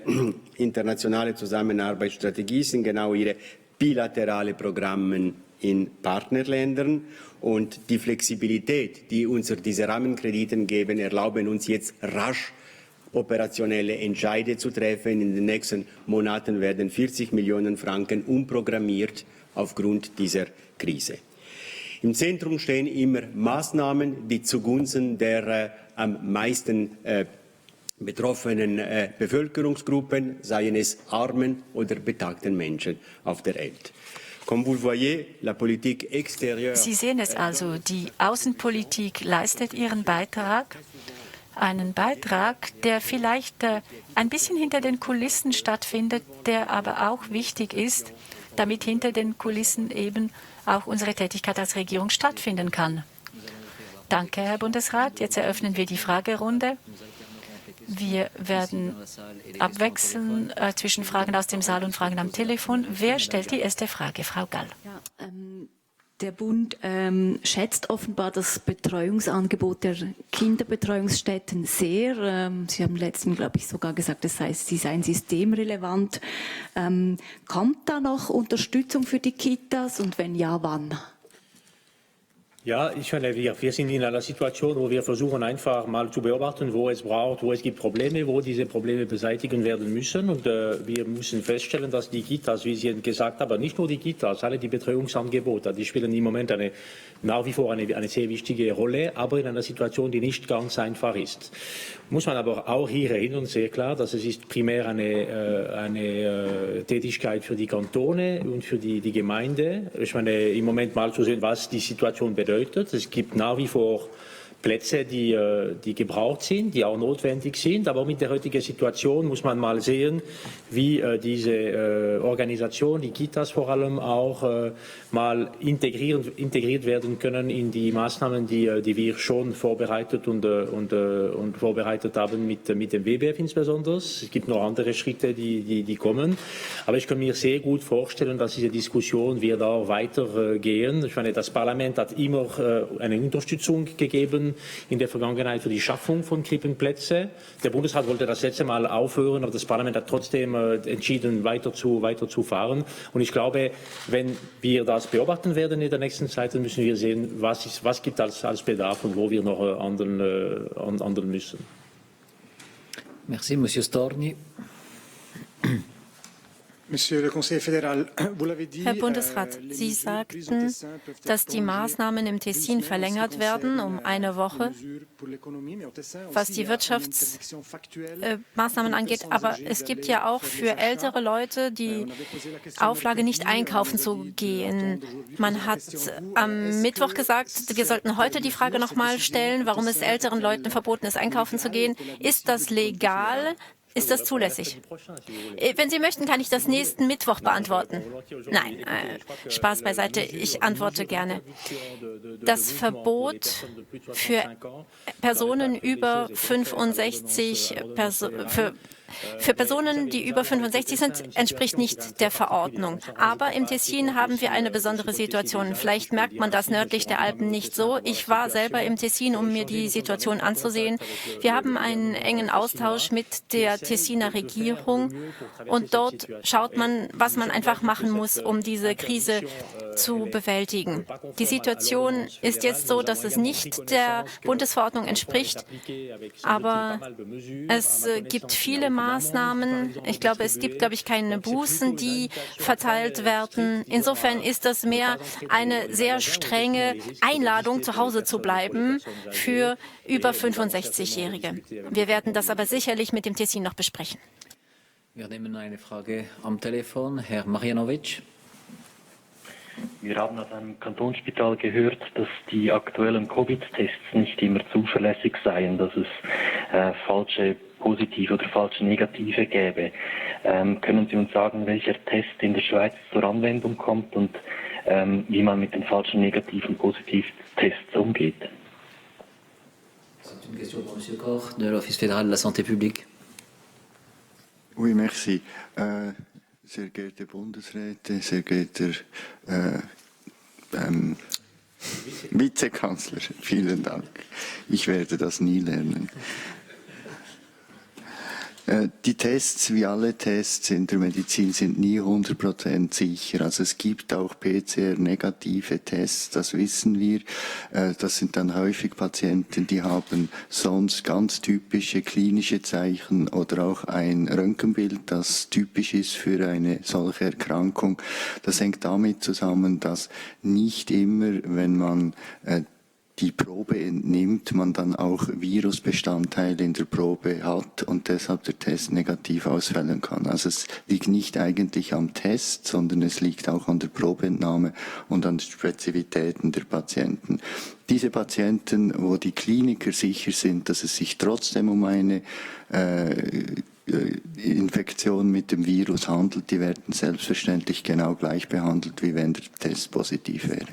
internationale Zusammenarbeitsstrategie sind genau ihre bilaterale Programme in Partnerländern. Und die Flexibilität, die uns diese Rahmenkredite geben, erlauben uns jetzt rasch operationelle Entscheide zu treffen. In den nächsten Monaten werden 40 Millionen Franken umprogrammiert aufgrund dieser Krise. Im Zentrum stehen immer Maßnahmen, die zugunsten der am meisten betroffenen Bevölkerungsgruppen, seien es armen oder betagten Menschen auf der Welt. Sie sehen es also, die Außenpolitik leistet ihren Beitrag, einen Beitrag, der vielleicht ein bisschen hinter den Kulissen stattfindet, der aber auch wichtig ist, damit hinter den Kulissen eben auch unsere Tätigkeit als Regierung stattfinden kann. Danke, Herr Bundesrat. Jetzt eröffnen wir die Fragerunde. Wir werden abwechseln zwischen Fragen aus dem Saal und Fragen am Telefon. Wer stellt die erste Frage? Frau Gall. Ja, der Bund schätzt offenbar das Betreuungsangebot der Kinderbetreuungsstätten sehr. Sie haben letztens, glaube ich, sogar gesagt, sie seien systemrelevant. Kommt da noch Unterstützung für die Kitas und wenn ja, wann? Ja, ich meine, wir sind in einer Situation, wo wir versuchen einfach mal zu beobachten, wo es braucht, wo es gibt Probleme, wo diese Probleme beseitigen werden müssen. Und wir müssen feststellen, dass die Kitas, wie Sie gesagt haben, aber nicht nur die Kitas, alle die Betreuungsangebote, die spielen im Moment nach wie vor eine sehr wichtige Rolle, aber in einer Situation, die nicht ganz einfach ist. Muss man aber auch hier erinnern, sehr klar, dass es ist primär eine Tätigkeit für die Kantone und für die Gemeinde. Ich meine, im Moment mal zu sehen, was die Situation bedeutet. Es gibt nach wie vor Plätze, die gebraucht sind, die auch notwendig sind. Aber mit der heutigen Situation muss man mal sehen, wie diese Organisation, die Kitas vor allem auch mal integriert werden können in die Maßnahmen, die wir schon vorbereitet und vorbereitet haben mit dem WBF insbesondere. Es gibt noch andere Schritte, die kommen. Aber ich kann mir sehr gut vorstellen, dass diese Diskussion wird auch weitergehen. Ich meine, das Parlament hat immer eine Unterstützung gegeben in der Vergangenheit für die Schaffung von Krippenplätzen. Der Bundesrat wollte das letzte Mal aufhören, aber das Parlament hat trotzdem entschieden, weiter zu fahren. Und ich glaube, wenn wir das beobachten werden in der nächsten Zeit, dann müssen wir sehen, was gibt als Bedarf und wo wir noch handeln müssen. Merci, Monsieur Storni. Herr Bundesrat, Sie sagten, dass die Maßnahmen im Tessin verlängert werden um eine Woche, was die Wirtschaftsmaßnahmen angeht. Aber es gibt ja auch für ältere Leute die Auflage, nicht einkaufen zu gehen. Man hat am Mittwoch gesagt, wir sollten heute die Frage noch mal stellen, warum es älteren Leuten verboten ist, einkaufen zu gehen. Ist das legal? Ist das zulässig? Wenn Sie möchten, kann ich das nächsten Mittwoch beantworten. Nein, Spaß beiseite, ich antworte gerne. Das Verbot für Personen über 65, für Personen, die über 65 sind, entspricht nicht der Verordnung. Aber im Tessin haben wir eine besondere Situation. Vielleicht merkt man das nördlich der Alpen nicht so. Ich war selber im Tessin, um mir die Situation anzusehen. Wir haben einen engen Austausch mit der Tessiner Regierung und dort schaut man, was man einfach machen muss, um diese Krise zu bewältigen. Die Situation ist jetzt so, dass es nicht der Bundesverordnung entspricht, aber es gibt viele Maßnahmen. Ich glaube, es gibt, keine Bußen, die verteilt werden. Insofern ist das mehr eine sehr strenge Einladung, zu Hause zu bleiben für über 65-Jährige. Wir werden das aber sicherlich mit dem Tessin noch besprechen. Wir nehmen eine Frage am Telefon. Herr Marjanovic. Wir haben aus einem Kantonsspital gehört, dass die aktuellen Covid-Tests nicht immer zuverlässig seien, dass es falsche Positive oder falsche Negative gäbe. Können Sie uns sagen, welcher Test in der Schweiz zur Anwendung kommt und wie man mit den falschen negativen Positivtests umgeht? C'est une question pour M. Koch de l'Office fédéral de la santé publique. Oui, merci. Sehr geehrte Bundesräte, sehr geehrter Vizekanzler, vielen Dank. Ich werde das nie lernen. Die Tests, wie alle Tests in der Medizin, sind nie 100% sicher. Also es gibt auch PCR-negative Tests, das wissen wir. Das sind dann häufig Patienten, die haben sonst ganz typische klinische Zeichen oder auch ein Röntgenbild, das typisch ist für eine solche Erkrankung. Das hängt damit zusammen, dass nicht immer, wenn man die Probe entnimmt, man dann auch Virusbestandteile in der Probe hat und deshalb der Test negativ ausfallen kann. Also es liegt nicht eigentlich am Test, sondern es liegt auch an der Probeentnahme und an den Spezifitäten der Patienten. Diese Patienten, wo die Kliniker sicher sind, dass es sich trotzdem um eine Infektion mit dem Virus handelt, die werden selbstverständlich genau gleich behandelt, wie wenn der Test positiv wäre.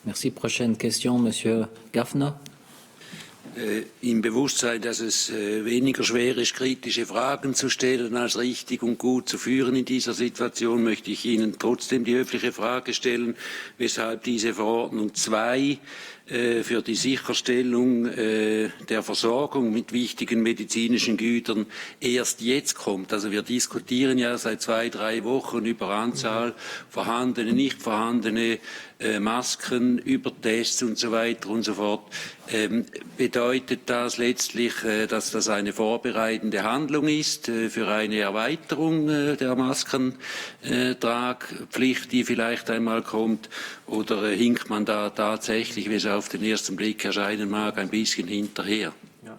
Merci. Prochaine question, Monsieur Gaffner. Im Bewusstsein, dass es weniger schwer ist, kritische Fragen zu stellen, als richtig und gut zu führen in dieser Situation, möchte ich Ihnen trotzdem die höfliche Frage stellen, weshalb diese Verordnung 2 für die Sicherstellung der Versorgung mit wichtigen medizinischen Gütern erst jetzt kommt. Also wir diskutieren ja seit 2-3 Wochen über Anzahl vorhandene, nicht vorhandene Masken, über Tests und so weiter und so fort. Bedeutet das letztlich, dass das eine vorbereitende Handlung ist für eine Erweiterung der Maskentragpflicht, die vielleicht einmal kommt? Oder hinkt man da tatsächlich, wie es auf den ersten Blick erscheinen mag, ein bisschen hinterher? Ja.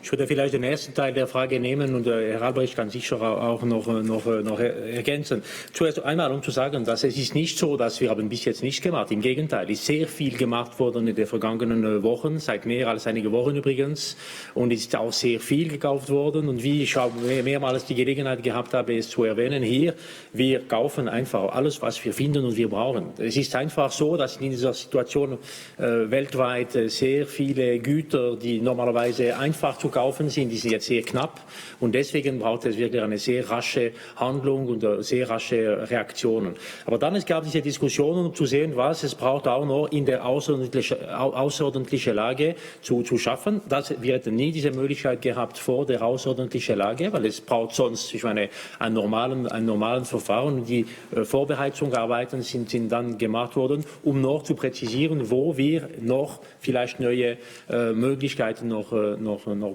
Ich würde vielleicht den ersten Teil der Frage nehmen und Herr Albrecht kann sicher auch noch ergänzen. Zuerst einmal, um zu sagen, dass es ist nicht so, dass wir haben bis jetzt nicht gemacht. Im Gegenteil, ist sehr viel gemacht worden in den vergangenen Wochen, seit mehr als einige Wochen übrigens. Und es ist auch sehr viel gekauft worden. Und wie ich auch mehrmals die Gelegenheit gehabt habe, es zu erwähnen, hier, wir kaufen einfach alles, was wir finden und wir brauchen. Es ist einfach so, dass in dieser Situation weltweit sehr viele Güter, die normalerweise einfach zu kaufen sind, die sind jetzt sehr knapp und deswegen braucht es wirklich eine sehr rasche Handlung und sehr rasche Reaktionen. Aber dann gab es diese Diskussionen, um zu sehen, was es braucht auch noch in der außerordentlichen Lage zu schaffen. Wir hätten nie diese Möglichkeit gehabt vor der außerordentlichen Lage, weil es braucht sonst, ich meine, einen normalen Verfahren. Die Vorbereitungsarbeiten sind dann gemacht worden, um noch zu präzisieren, wo wir noch vielleicht neue Möglichkeiten noch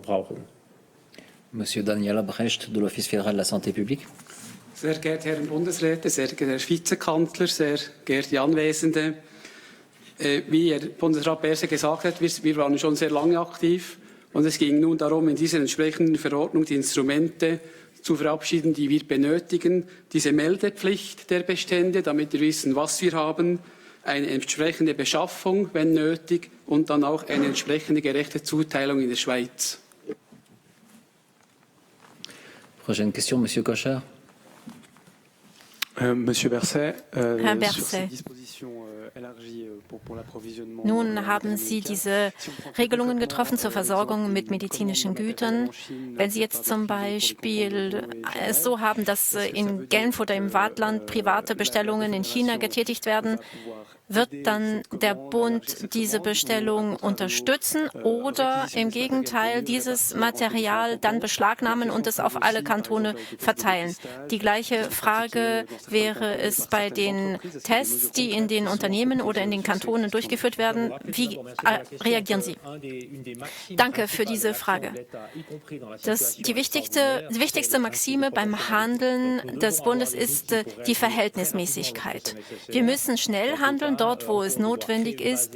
brauchen. Monsieur Daniel Albrecht, de l'Office fédéral de la santé publique. Sehr geehrte Herren Bundesräte, sehr geehrter Herr Vizekanzler, sehr geehrte Anwesende. Wie Herr Bundesrat Berse gesagt hat, wir waren schon sehr lange aktiv und es ging nun darum, in dieser entsprechenden Verordnung die Instrumente zu verabschieden, die wir benötigen. Diese Meldepflicht der Bestände, damit wir wissen, was wir haben, eine entsprechende Beschaffung, wenn nötig, und dann auch eine entsprechende gerechte Zuteilung in der Schweiz. Prochaine question, Monsieur Cochard. Monsieur Berset, Herr Berset, nun haben Sie diese Regelungen getroffen zur Versorgung mit medizinischen Gütern. Wenn Sie jetzt zum Beispiel es so haben, dass in Genf oder im Waadtland private Bestellungen in China getätigt werden, wird dann der Bund diese Bestellung unterstützen oder im Gegenteil dieses Material dann beschlagnahmen und es auf alle Kantone verteilen? Die gleiche Frage wäre es bei den Tests, die in den Unternehmen oder in den Kantonen durchgeführt werden. Wie reagieren Sie? Danke für diese Frage. Die wichtigste Maxime beim Handeln des Bundes ist die Verhältnismäßigkeit. Wir müssen schnell handeln, dort, wo es notwendig ist.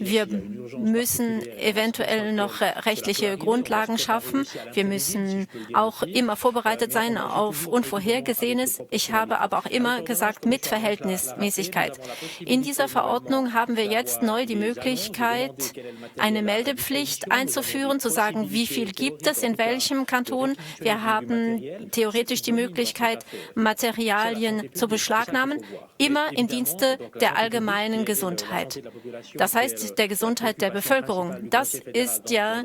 Wir müssen eventuell noch rechtliche Grundlagen schaffen. Wir müssen auch immer vorbereitet sein auf Unvorhergesehenes. Ich habe aber auch immer gesagt, mit Verhältnismäßigkeit. In dieser Verordnung haben wir jetzt neu die Möglichkeit, eine Meldepflicht einzuführen, zu sagen, wie viel gibt es, in welchem Kanton. Wir haben theoretisch die Möglichkeit, Materialien zu beschlagnahmen, immer im Dienste der allgemeinen allgemeinen Gesundheit. Das heißt, der Gesundheit der Bevölkerung. Das ist ja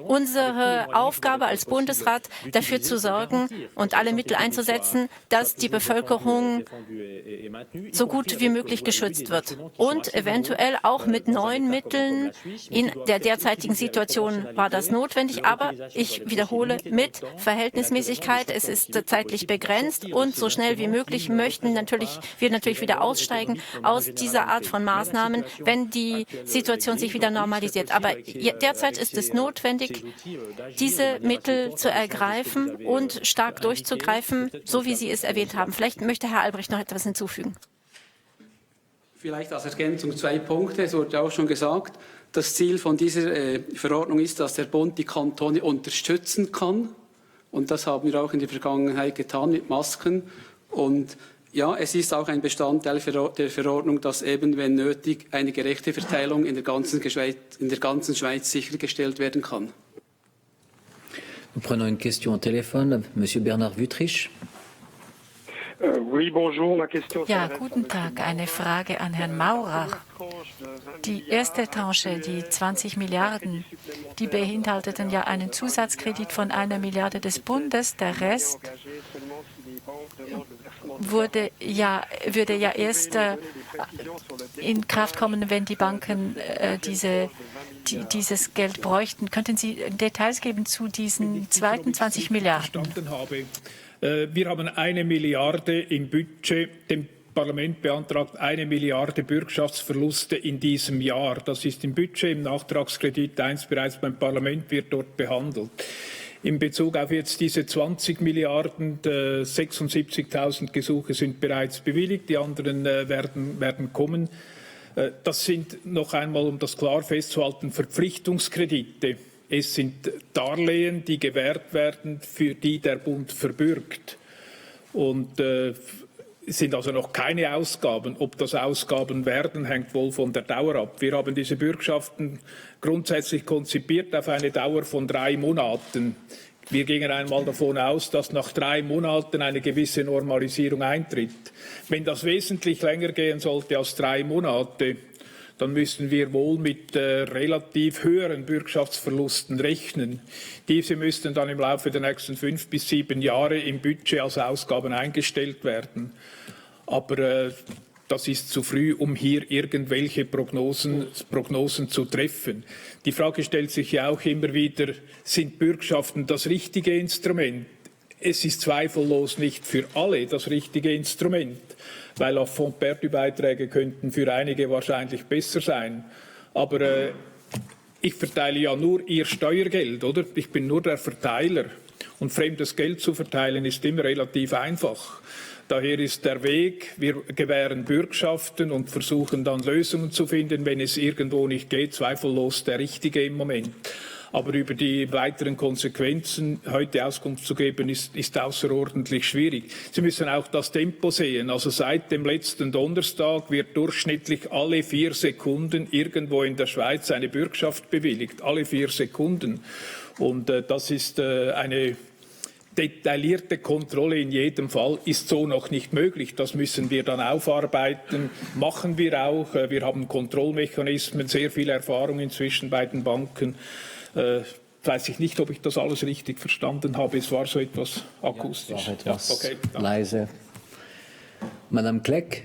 unsere Aufgabe als Bundesrat, dafür zu sorgen und alle Mittel einzusetzen, dass die Bevölkerung so gut wie möglich geschützt wird. Und eventuell auch mit neuen Mitteln. In der derzeitigen Situation war das notwendig, aber ich wiederhole, mit Verhältnismäßigkeit. Es ist zeitlich begrenzt und so schnell wie möglich möchten wir natürlich wieder aussteigen aus dieser Art von Maßnahmen, wenn die Situation sich wieder normalisiert. Aber derzeit ist es notwendig, diese Mittel zu ergreifen und stark durchzugreifen, so wie Sie es erwähnt haben. Vielleicht möchte Herr Albrecht noch etwas hinzufügen. Vielleicht als Ergänzung 2 Punkte. Es wurde auch schon gesagt, das Ziel von dieser Verordnung ist, dass der Bund die Kantone unterstützen kann. Und das haben wir auch in der Vergangenheit getan mit Masken. Und ja, es ist auch ein Bestandteil der Verordnung, dass eben, wenn nötig, eine gerechte Verteilung in der ganzen Schweiz sichergestellt werden kann. Nous prenons une question au téléphone. Monsieur Bernard Wüttrich. Ja, guten Tag. Eine Frage an Herrn Maurer. Die erste Tranche, die 20 Milliarden, die beinhalteten ja einen Zusatzkredit von 1 Milliarde des Bundes. Der Rest würde ja erst in Kraft kommen, wenn die Banken dieses Geld bräuchten. Könnten Sie Details geben zu diesen zweiten 20 Milliarden? Wir haben 1 Milliarde im Budget. Dem Parlament beantragt 1 Milliarde Bürgschaftsverluste in diesem Jahr. Das ist im Budget, im Nachtragskredit 1 bereits beim Parlament, wird dort behandelt. In Bezug auf jetzt diese 20 Milliarden, 76.000 Gesuche sind bereits bewilligt, die anderen werden kommen. Das sind noch einmal, um das klar festzuhalten, Verpflichtungskredite. Es sind Darlehen, die gewährt werden, für die der Bund verbürgt. Und es sind also noch keine Ausgaben. Ob das Ausgaben werden, hängt wohl von der Dauer ab. Wir haben diese Bürgschaften grundsätzlich konzipiert auf eine Dauer von 3 Monaten. Wir gingen einmal davon aus, dass nach 3 Monaten eine gewisse Normalisierung eintritt. Wenn das wesentlich länger gehen sollte als 3 Monate, dann müssen wir wohl mit relativ höheren Bürgschaftsverlusten rechnen. Diese müssten dann im Laufe der nächsten 5 bis 7 Jahre im Budget als Ausgaben eingestellt werden. Aber das ist zu früh, um hier irgendwelche Prognosen zu treffen. Die Frage stellt sich ja auch immer wieder, sind Bürgschaften das richtige Instrument? Es ist zweifellos nicht für alle das richtige Instrument, weil auch Fonds-Perdu-Beiträge könnten für einige wahrscheinlich besser sein. Aber ich verteile ja nur Ihr Steuergeld, oder? Ich bin nur der Verteiler. Und fremdes Geld zu verteilen ist immer relativ einfach. Daher ist der Weg, wir gewähren Bürgschaften und versuchen dann Lösungen zu finden, wenn es irgendwo nicht geht, zweifellos der richtige im Moment. Aber über die weiteren Konsequenzen heute Auskunft zu geben, ist außerordentlich schwierig. Sie müssen auch das Tempo sehen. Also seit dem letzten Donnerstag wird durchschnittlich alle 4 Sekunden irgendwo in der Schweiz eine Bürgschaft bewilligt. Alle 4 Sekunden. Und das ist eine detaillierte Kontrolle in jedem Fall ist so noch nicht möglich. Das müssen wir dann aufarbeiten, machen wir auch. Wir haben Kontrollmechanismen, sehr viel Erfahrung inzwischen bei den Banken. Weiß ich nicht, ob ich das alles richtig verstanden habe. Es war so etwas akustisch. Ja, etwas leise. Madame Kleck.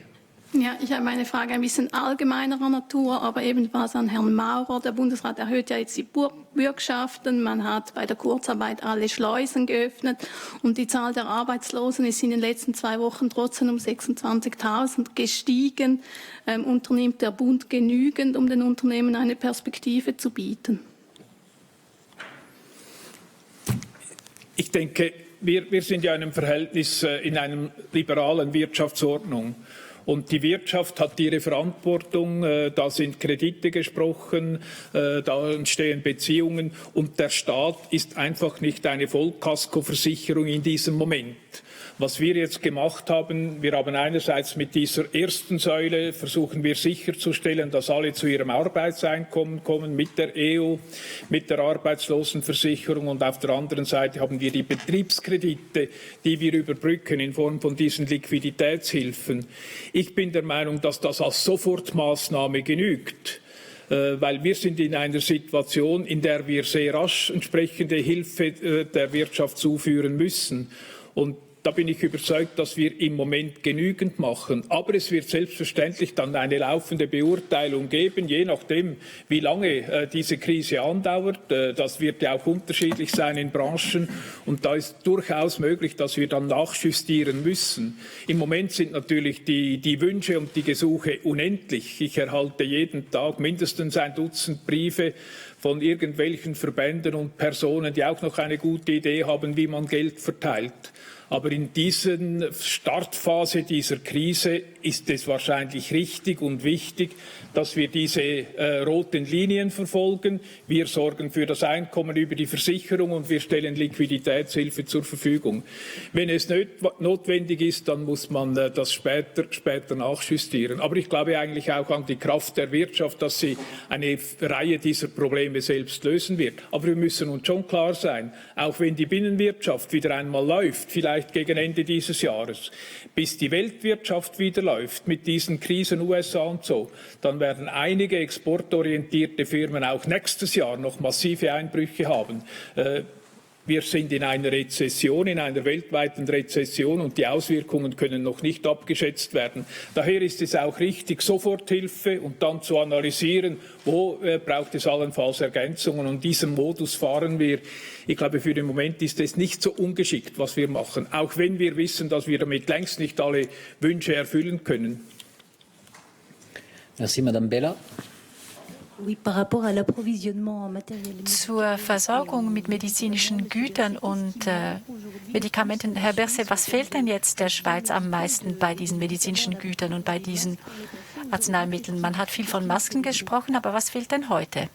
Ja, ich habe eine Frage ein bisschen allgemeinerer Natur, aber ebenfalls an Herrn Maurer. Der Bundesrat erhöht ja jetzt die Bürgschaften. Man hat bei der Kurzarbeit alle Schleusen geöffnet und die Zahl der Arbeitslosen ist in den letzten 2 Wochen trotzdem um 26.000 gestiegen. Unternimmt der Bund genügend, um den Unternehmen eine Perspektive zu bieten? Ich denke, wir sind ja in einem Verhältnis, in einer liberalen Wirtschaftsordnung. Und die Wirtschaft hat ihre Verantwortung, da sind Kredite gesprochen, da entstehen Beziehungen und der Staat ist einfach nicht eine Vollkaskoversicherung in diesem Moment. Was wir jetzt gemacht haben, wir haben einerseits mit dieser ersten Säule versuchen wir sicherzustellen, dass alle zu ihrem Arbeitseinkommen kommen mit der EU, mit der Arbeitslosenversicherung, und auf der anderen Seite haben wir die Betriebskredite, die wir überbrücken in Form von diesen Liquiditätshilfen. Ich bin der Meinung, dass das als Sofortmaßnahme genügt, weil wir sind in einer Situation, in der wir sehr rasch entsprechende Hilfe der Wirtschaft zuführen müssen. Und da bin ich überzeugt, dass wir im Moment genügend machen. Aber es wird selbstverständlich dann eine laufende Beurteilung geben, je nachdem, wie lange diese Krise andauert. Das wird ja auch unterschiedlich sein in Branchen. Und da ist durchaus möglich, dass wir dann nachjustieren müssen. Im Moment sind natürlich die Wünsche und die Gesuche unendlich. Ich erhalte jeden Tag mindestens ein Dutzend Briefe von irgendwelchen Verbänden und Personen, die auch noch eine gute Idee haben, wie man Geld verteilt. Aber in dieser Startphase dieser Krise ist es wahrscheinlich richtig und wichtig, dass wir diese roten Linien verfolgen. Wir sorgen für das Einkommen über die Versicherung und wir stellen Liquiditätshilfe zur Verfügung. Wenn es notwendig ist, dann muss man das später nachjustieren. Aber ich glaube eigentlich auch an die Kraft der Wirtschaft, dass sie eine Reihe dieser Probleme selbst lösen wird. Aber wir müssen uns schon klar sein, auch wenn die Binnenwirtschaft wieder einmal läuft, vielleicht gegen Ende dieses Jahres, bis die Weltwirtschaft wieder läuft mit diesen Krisen USA und so, dann werden einige exportorientierte Firmen auch nächstes Jahr noch massive Einbrüche haben. Wir sind in einer Rezession, in einer weltweiten Rezession, und die Auswirkungen können noch nicht abgeschätzt werden. Daher ist es auch richtig, Soforthilfe und dann zu analysieren, wo braucht es allenfalls Ergänzungen. Und diesen Modus fahren wir. Ich glaube, für den Moment ist es nicht so ungeschickt, was wir machen, auch wenn wir wissen, dass wir damit längst nicht alle Wünsche erfüllen können. Merci, Madame Bella. Zur Versorgung mit medizinischen Gütern und Medikamenten. Herr Berset, was fehlt denn jetzt der Schweiz am meisten bei diesen medizinischen Gütern und bei diesen Arzneimitteln? Man hat viel von Masken gesprochen, aber was fehlt denn heute?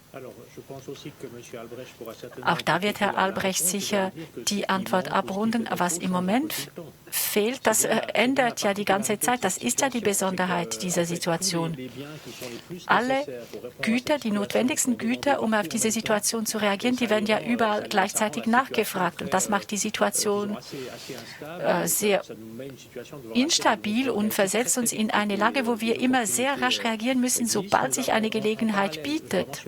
Auch da wird Herr Albrecht sicher die Antwort abrunden. Was im Moment fehlt, das ändert ja die ganze Zeit. Das ist ja die Besonderheit dieser Situation. Alle Güter, die notwendigsten Güter, um auf diese Situation zu reagieren, die werden ja überall gleichzeitig nachgefragt. Und das macht die Situation sehr instabil und versetzt uns in eine Lage, wo wir immer sehr rasch reagieren müssen, sobald sich eine Gelegenheit bietet.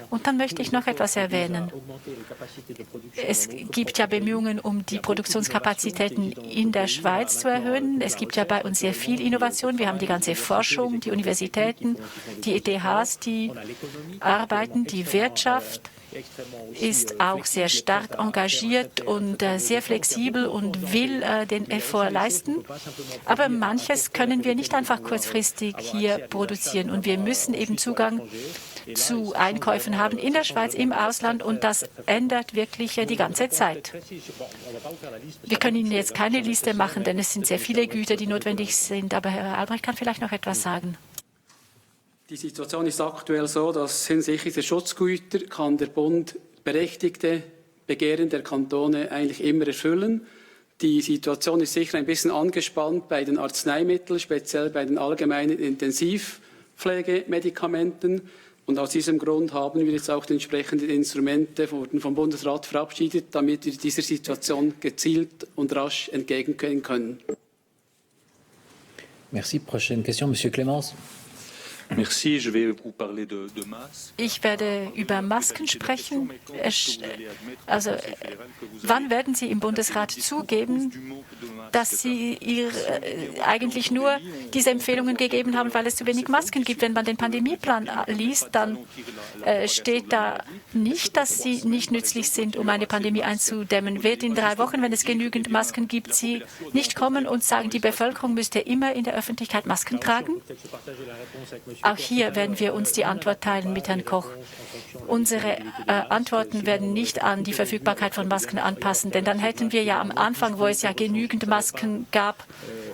Und dann möchte ich noch etwas erwähnen. Es gibt ja Bemühungen, um die Produktionskapazitäten in der Schweiz zu erhöhen. Es gibt ja bei uns sehr viel Innovation. Wir haben die ganze Forschung, die Universitäten, die ETHs, die arbeiten, die Wirtschaft ist auch sehr stark engagiert und sehr flexibel und will den Effort leisten. Aber manches können wir nicht einfach kurzfristig hier produzieren. Und wir müssen eben Zugang zu Einkäufen haben in der Schweiz, im Ausland, und das ändert wirklich die ganze Zeit. Wir können Ihnen jetzt keine Liste machen, denn es sind sehr viele Güter, die notwendig sind. Aber Herr Albrecht kann vielleicht noch etwas sagen. Die Situation ist aktuell so, dass hinsichtlich der Schutzgüter kann der Bund berechtigte Begehren der Kantone eigentlich immer erfüllen. Die Situation ist sicher ein bisschen angespannt bei den Arzneimitteln, speziell bei den allgemeinen Intensivpflegemedikamenten. Und aus diesem Grund haben wir jetzt auch die entsprechenden Instrumente vom Bundesrat verabschiedet, damit wir dieser Situation gezielt und rasch entgegengehen können. Merci. Prochaine question, Monsieur Clémence. Ich werde über Masken sprechen. Also, wann werden Sie im Bundesrat zugeben, dass Sie eigentlich nur diese Empfehlungen gegeben haben, weil es zu wenig Masken gibt? Wenn man den Pandemieplan liest, dann steht da nicht, dass sie nicht nützlich sind, um eine Pandemie einzudämmen. Wird in 3 Wochen, wenn es genügend Masken gibt, Sie nicht kommen und sagen, die Bevölkerung müsste immer in der Öffentlichkeit Masken tragen? Auch hier werden wir uns die Antwort teilen mit Herrn Koch. Unsere Antworten werden nicht an die Verfügbarkeit von Masken anpassen, denn dann hätten wir ja am Anfang, wo es ja genügend Masken gab,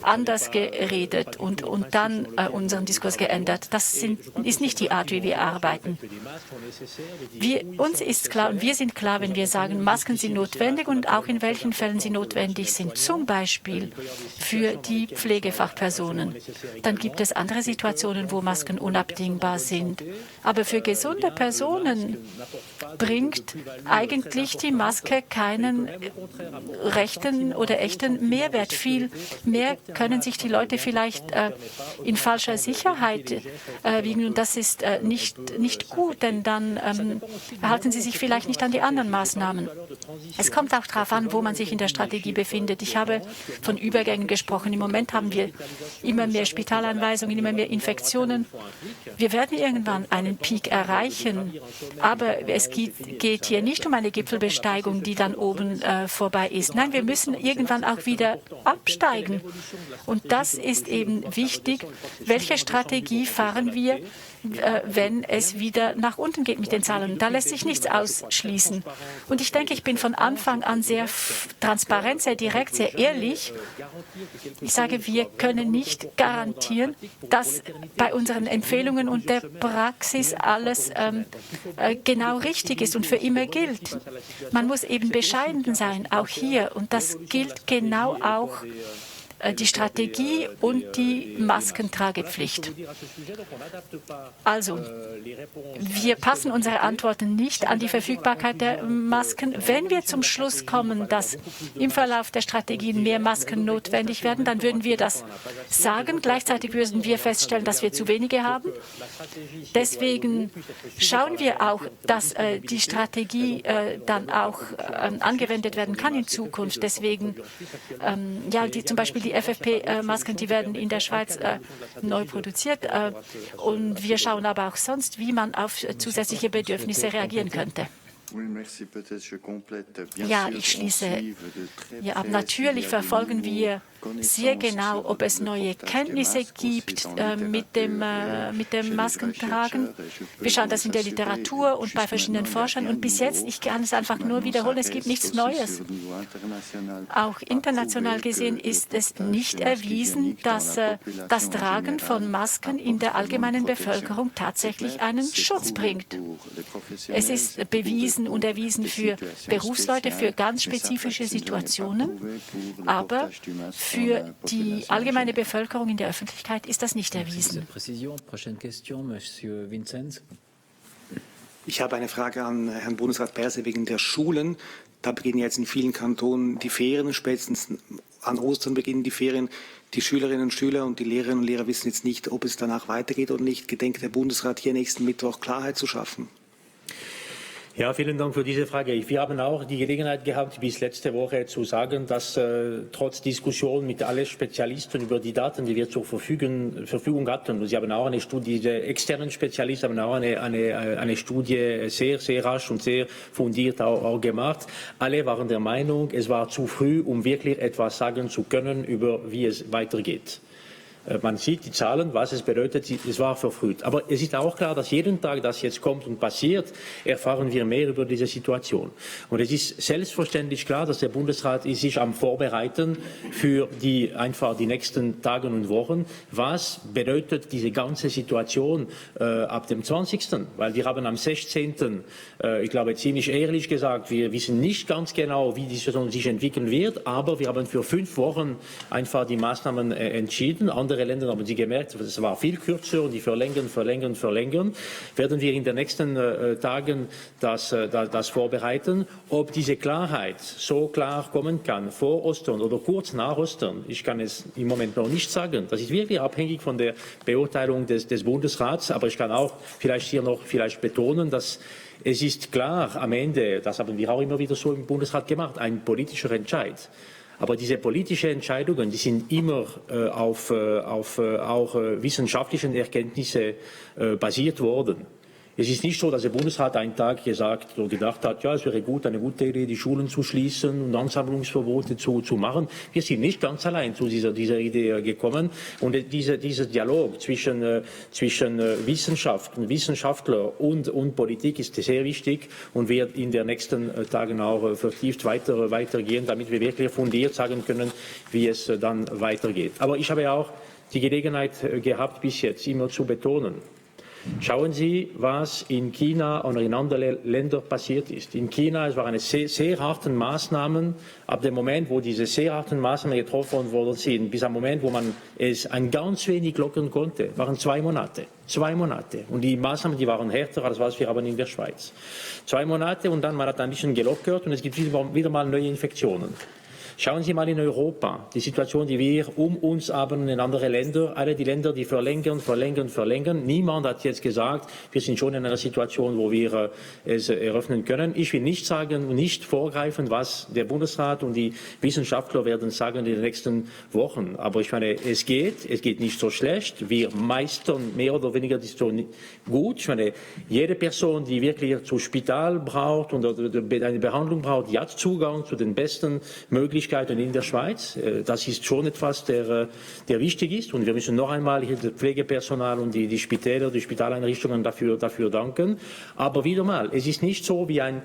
anders geredet und dann unseren Diskurs geändert. Das ist nicht die Art, wie wir arbeiten. Uns ist klar und wir sind klar, wenn wir sagen, Masken sind notwendig und auch in welchen Fällen sie notwendig sind, zum Beispiel für die Pflegefachpersonen. Dann gibt es andere Situationen, wo Masken unabdingbar sind. Aber für gesunde Personen bringt eigentlich die Maske keinen rechten oder echten Mehrwert. Viel mehr können sich die Leute vielleicht in falscher Sicherheit wiegen. Und das ist nicht gut, denn dann halten sie sich vielleicht nicht an die anderen Maßnahmen. Es kommt auch darauf an, wo man sich in der Strategie befindet. Ich habe von Übergängen gesprochen. Im Moment haben wir immer mehr Spitalanweisungen, immer mehr Infektionen. Wir werden irgendwann einen Peak erreichen. Aber es geht hier nicht um eine Gipfelbesteigung, die dann oben vorbei ist. Nein, wir müssen irgendwann auch wieder absteigen. Und das ist eben wichtig. Welche Strategie fahren wir, wenn es wieder nach unten geht mit den Zahlen? Da lässt sich nichts ausschließen. Und ich denke, ich bin von Anfang an sehr transparent, sehr direkt, sehr ehrlich. Ich sage, wir können nicht garantieren, dass bei unseren Empfehlungen und der Praxis alles genau richtig ist und für immer gilt. Man muss eben bescheiden sein, auch hier. Und das gilt genau auch die Strategie und die Maskentragepflicht. Also, wir passen unsere Antworten nicht an die Verfügbarkeit der Masken. Wenn wir zum Schluss kommen, dass im Verlauf der Strategien mehr Masken notwendig werden, dann würden wir das sagen. Gleichzeitig würden wir feststellen, dass wir zu wenige haben. Deswegen schauen wir auch, dass die Strategie dann auch angewendet werden kann in Zukunft. Deswegen, zum Beispiel die FFP-Masken, die werden in der Schweiz neu produziert. Und wir schauen aber auch sonst, wie man auf zusätzliche Bedürfnisse reagieren könnte. Ja, ich schließe ab. Natürlich verfolgen wir sehr genau, ob es neue Kenntnisse gibt mit dem Maskentragen. Wir schauen das in der Literatur und bei verschiedenen Forschern. Und bis jetzt, ich kann es einfach nur wiederholen, es gibt nichts Neues. Auch international gesehen ist es nicht erwiesen, dass das Tragen von Masken in der allgemeinen Bevölkerung tatsächlich einen Schutz bringt. Es ist bewiesen und erwiesen für Berufsleute, für ganz spezifische Situationen, aber für die allgemeine Bevölkerung in der Öffentlichkeit ist das nicht erwiesen. Ich habe eine Frage an Herrn Bundesrat Berse wegen der Schulen. Da beginnen jetzt in vielen Kantonen die Ferien, spätestens an Ostern beginnen die Ferien. Die Schülerinnen und Schüler und die Lehrerinnen und Lehrer wissen jetzt nicht, ob es danach weitergeht oder nicht. Gedenkt der Bundesrat hier nächsten Mittwoch Klarheit zu schaffen? Ja, vielen Dank für diese Frage. Wir haben auch die Gelegenheit gehabt, bis letzte Woche zu sagen, dass trotz Diskussion mit allen Spezialisten über die Daten, die wir zur Verfügung hatten, und sie haben auch eine Studie, die externen Spezialisten haben auch eine Studie sehr, sehr rasch und sehr fundiert auch gemacht. Alle waren der Meinung, es war zu früh, um wirklich etwas sagen zu können, über wie es weitergeht. Man sieht die Zahlen, was es bedeutet, es war verfrüht. Aber es ist auch klar, dass jeden Tag, das jetzt kommt und passiert, erfahren wir mehr über diese Situation. Und es ist selbstverständlich klar, dass der Bundesrat sich am Vorbereiten für die nächsten Tage und Wochen. Was bedeutet diese ganze Situation ab dem 20.? Weil wir haben am 16., ich glaube ziemlich ehrlich gesagt, wir wissen nicht ganz genau, wie die Situation sich entwickeln wird, aber wir haben für 5 Wochen einfach die Maßnahmen entschieden. Andere Länder haben Sie gemerkt, es war viel kürzer und die verlängern. Werden wir in den nächsten Tagen das vorbereiten. Ob diese Klarheit so klar kommen kann vor Ostern oder kurz nach Ostern, ich kann es im Moment noch nicht sagen. Das ist wirklich abhängig von der Beurteilung des Bundesrats. Aber ich kann auch hier noch betonen, dass es ist klar am Ende, das haben wir auch immer wieder so im Bundesrat gemacht, ein politischer Entscheid. Aber diese politischen Entscheidungen, die sind immer auf auch wissenschaftlichen Erkenntnissen basiert worden. Es ist nicht so, dass der Bundesrat einen Tag gesagt oder gedacht hat, ja, es wäre gut, eine gute Idee, die Schulen zu schließen und Ansammlungsverbote zu machen. Wir sind nicht ganz allein zu dieser Idee gekommen. Und dieser Dialog zwischen Wissenschaftler und Politik ist sehr wichtig und wird in den nächsten Tagen auch vertieft weitergehen, damit wir wirklich fundiert sagen können, wie es dann weitergeht. Aber ich habe ja auch die Gelegenheit gehabt, bis jetzt immer zu betonen, schauen Sie, was in China oder in anderen Ländern passiert ist. In China, es waren sehr harte Maßnahmen. Ab dem Moment, wo diese sehr harten Maßnahmen getroffen worden sind, bis am Moment, wo man es ein ganz wenig lockern konnte, waren 2 Monate. 2 Monate. Und die Maßnahmen, die waren härter, als was wir haben in der Schweiz. 2 Monate und dann man hat ein bisschen gelockert und es gibt wieder mal neue Infektionen. Schauen Sie mal in Europa, die Situation, die wir um uns haben in anderen Ländern, alle die Länder, die verlängern. Niemand hat jetzt gesagt, wir sind schon in einer Situation, wo wir es eröffnen können. Ich will nicht sagen, nicht vorgreifen, was der Bundesrat und die Wissenschaftler werden sagen in den nächsten Wochen. Aber ich meine, es geht nicht so schlecht. Wir meistern mehr oder weniger die Situation gut. Ich meine, jede Person, die wirklich zum Spital braucht und eine Behandlung braucht, die hat Zugang zu den besten Möglichkeiten in der Schweiz. Das ist schon etwas, der wichtig ist. Und wir müssen noch einmal hier das Pflegepersonal und die Spitäler, die Spitaleinrichtungen dafür danken. Aber wieder mal, es ist nicht so wie ein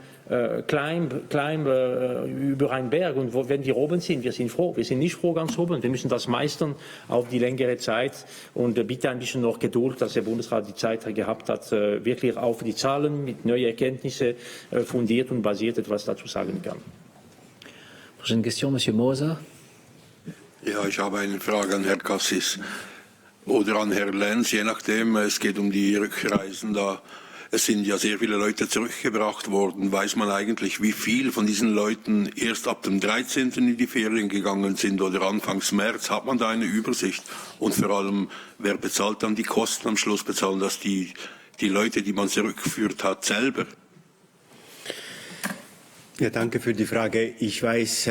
Climb über einen Berg. Und wenn wir oben sind, wir sind froh. Wir sind nicht froh ganz oben. Wir müssen das meistern auf die längere Zeit. Und bitte ein bisschen noch Geduld, dass der Bundesrat die Zeit gehabt hat, wirklich auf die Zahlen mit neuen Erkenntnissen fundiert und basiert etwas dazu sagen kann. Prochaine question, Monsieur Moser. Ja, ich habe eine Frage an Herrn Cassis oder an Herrn Lenz, je nachdem. Es geht um die Rückreisen da. Es sind ja sehr viele Leute zurückgebracht worden. Weiß man eigentlich, wie viel von diesen Leuten erst ab dem 13. in die Ferien gegangen sind oder Anfangs März? Hat man da eine Übersicht? Und vor allem, wer bezahlt dann die Kosten am Schluss? Bezahlen das die Leute, die man zurückgeführt hat, selber? Ja, danke für die Frage. Ich weiß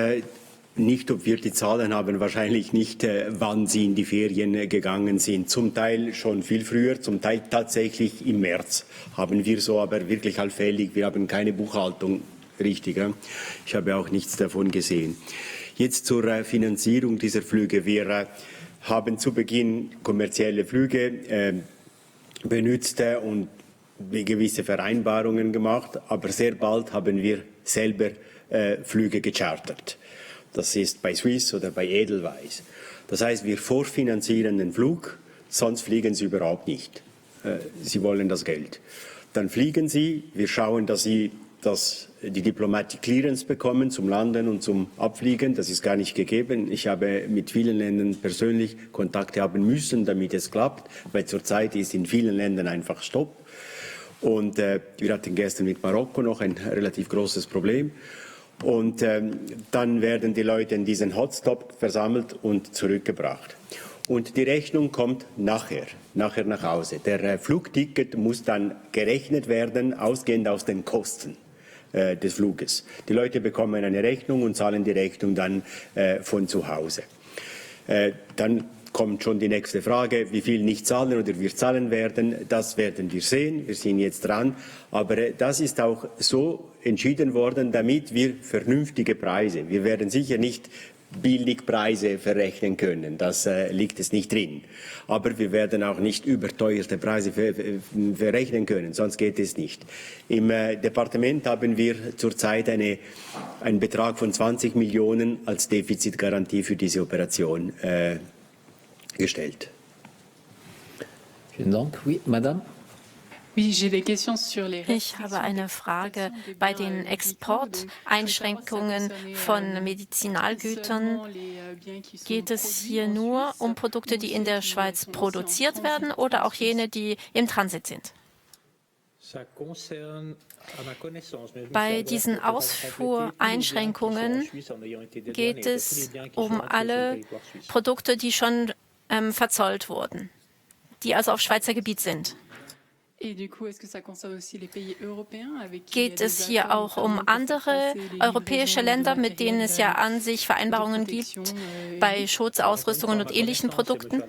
nicht, ob wir die Zahlen haben, wahrscheinlich nicht, wann sie in die Ferien gegangen sind. Zum Teil schon viel früher, zum Teil tatsächlich im März haben wir so, aber wirklich allfällig. Wir haben keine Buchhaltung, richtig. Ich habe auch nichts davon gesehen. Jetzt zur Finanzierung dieser Flüge. Wir haben zu Beginn kommerzielle Flüge benutzt und gewisse Vereinbarungen gemacht, aber sehr bald haben wir selber Flüge gechartert. Das ist bei Swiss oder bei Edelweiss. Das heißt, wir vorfinanzieren den Flug, sonst fliegen sie überhaupt nicht. Sie wollen das Geld. Dann fliegen sie, wir schauen, dass sie die Diplomatic Clearance bekommen zum Landen und zum Abfliegen. Das ist gar nicht gegeben. Ich habe mit vielen Ländern persönlich Kontakte haben müssen, damit es klappt, weil zurzeit ist in vielen Ländern einfach Stopp. Und wir hatten gestern mit Marokko noch ein relativ großes Problem. Und dann werden die Leute in diesen Hotstop versammelt und zurückgebracht. Und die Rechnung kommt nachher nach Hause. Der Flugticket muss dann gerechnet werden, ausgehend aus den Kosten des Fluges. Die Leute bekommen eine Rechnung und zahlen die Rechnung dann von zu Hause. Dann kommt schon die nächste Frage, wie viel nicht zahlen oder wir zahlen werden. Das werden wir sehen. Wir sind jetzt dran. Aber das ist auch so entschieden worden, damit wir vernünftige Preise. Wir werden sicher nicht Billigpreise verrechnen können. Das liegt es nicht drin. Aber wir werden auch nicht überteuerte Preise verrechnen können, sonst geht es nicht. Im Departement haben wir zurzeit einen Betrag von 20 Millionen als Defizitgarantie für diese Operation gestellt. Vielen Dank. Oui, Madame. Ich habe eine Frage. Bei den Exporteinschränkungen von Medizinalgütern geht es hier nur um Produkte, die in der Schweiz produziert werden oder auch jene, die im Transit sind? Bei diesen Ausfuhreinschränkungen geht es um alle Produkte, die schon verzollt wurden, die also auf Schweizer Gebiet sind. Geht es hier auch um andere europäische Länder, mit denen es ja an sich Vereinbarungen gibt bei Schutzausrüstungen und ähnlichen Produkten?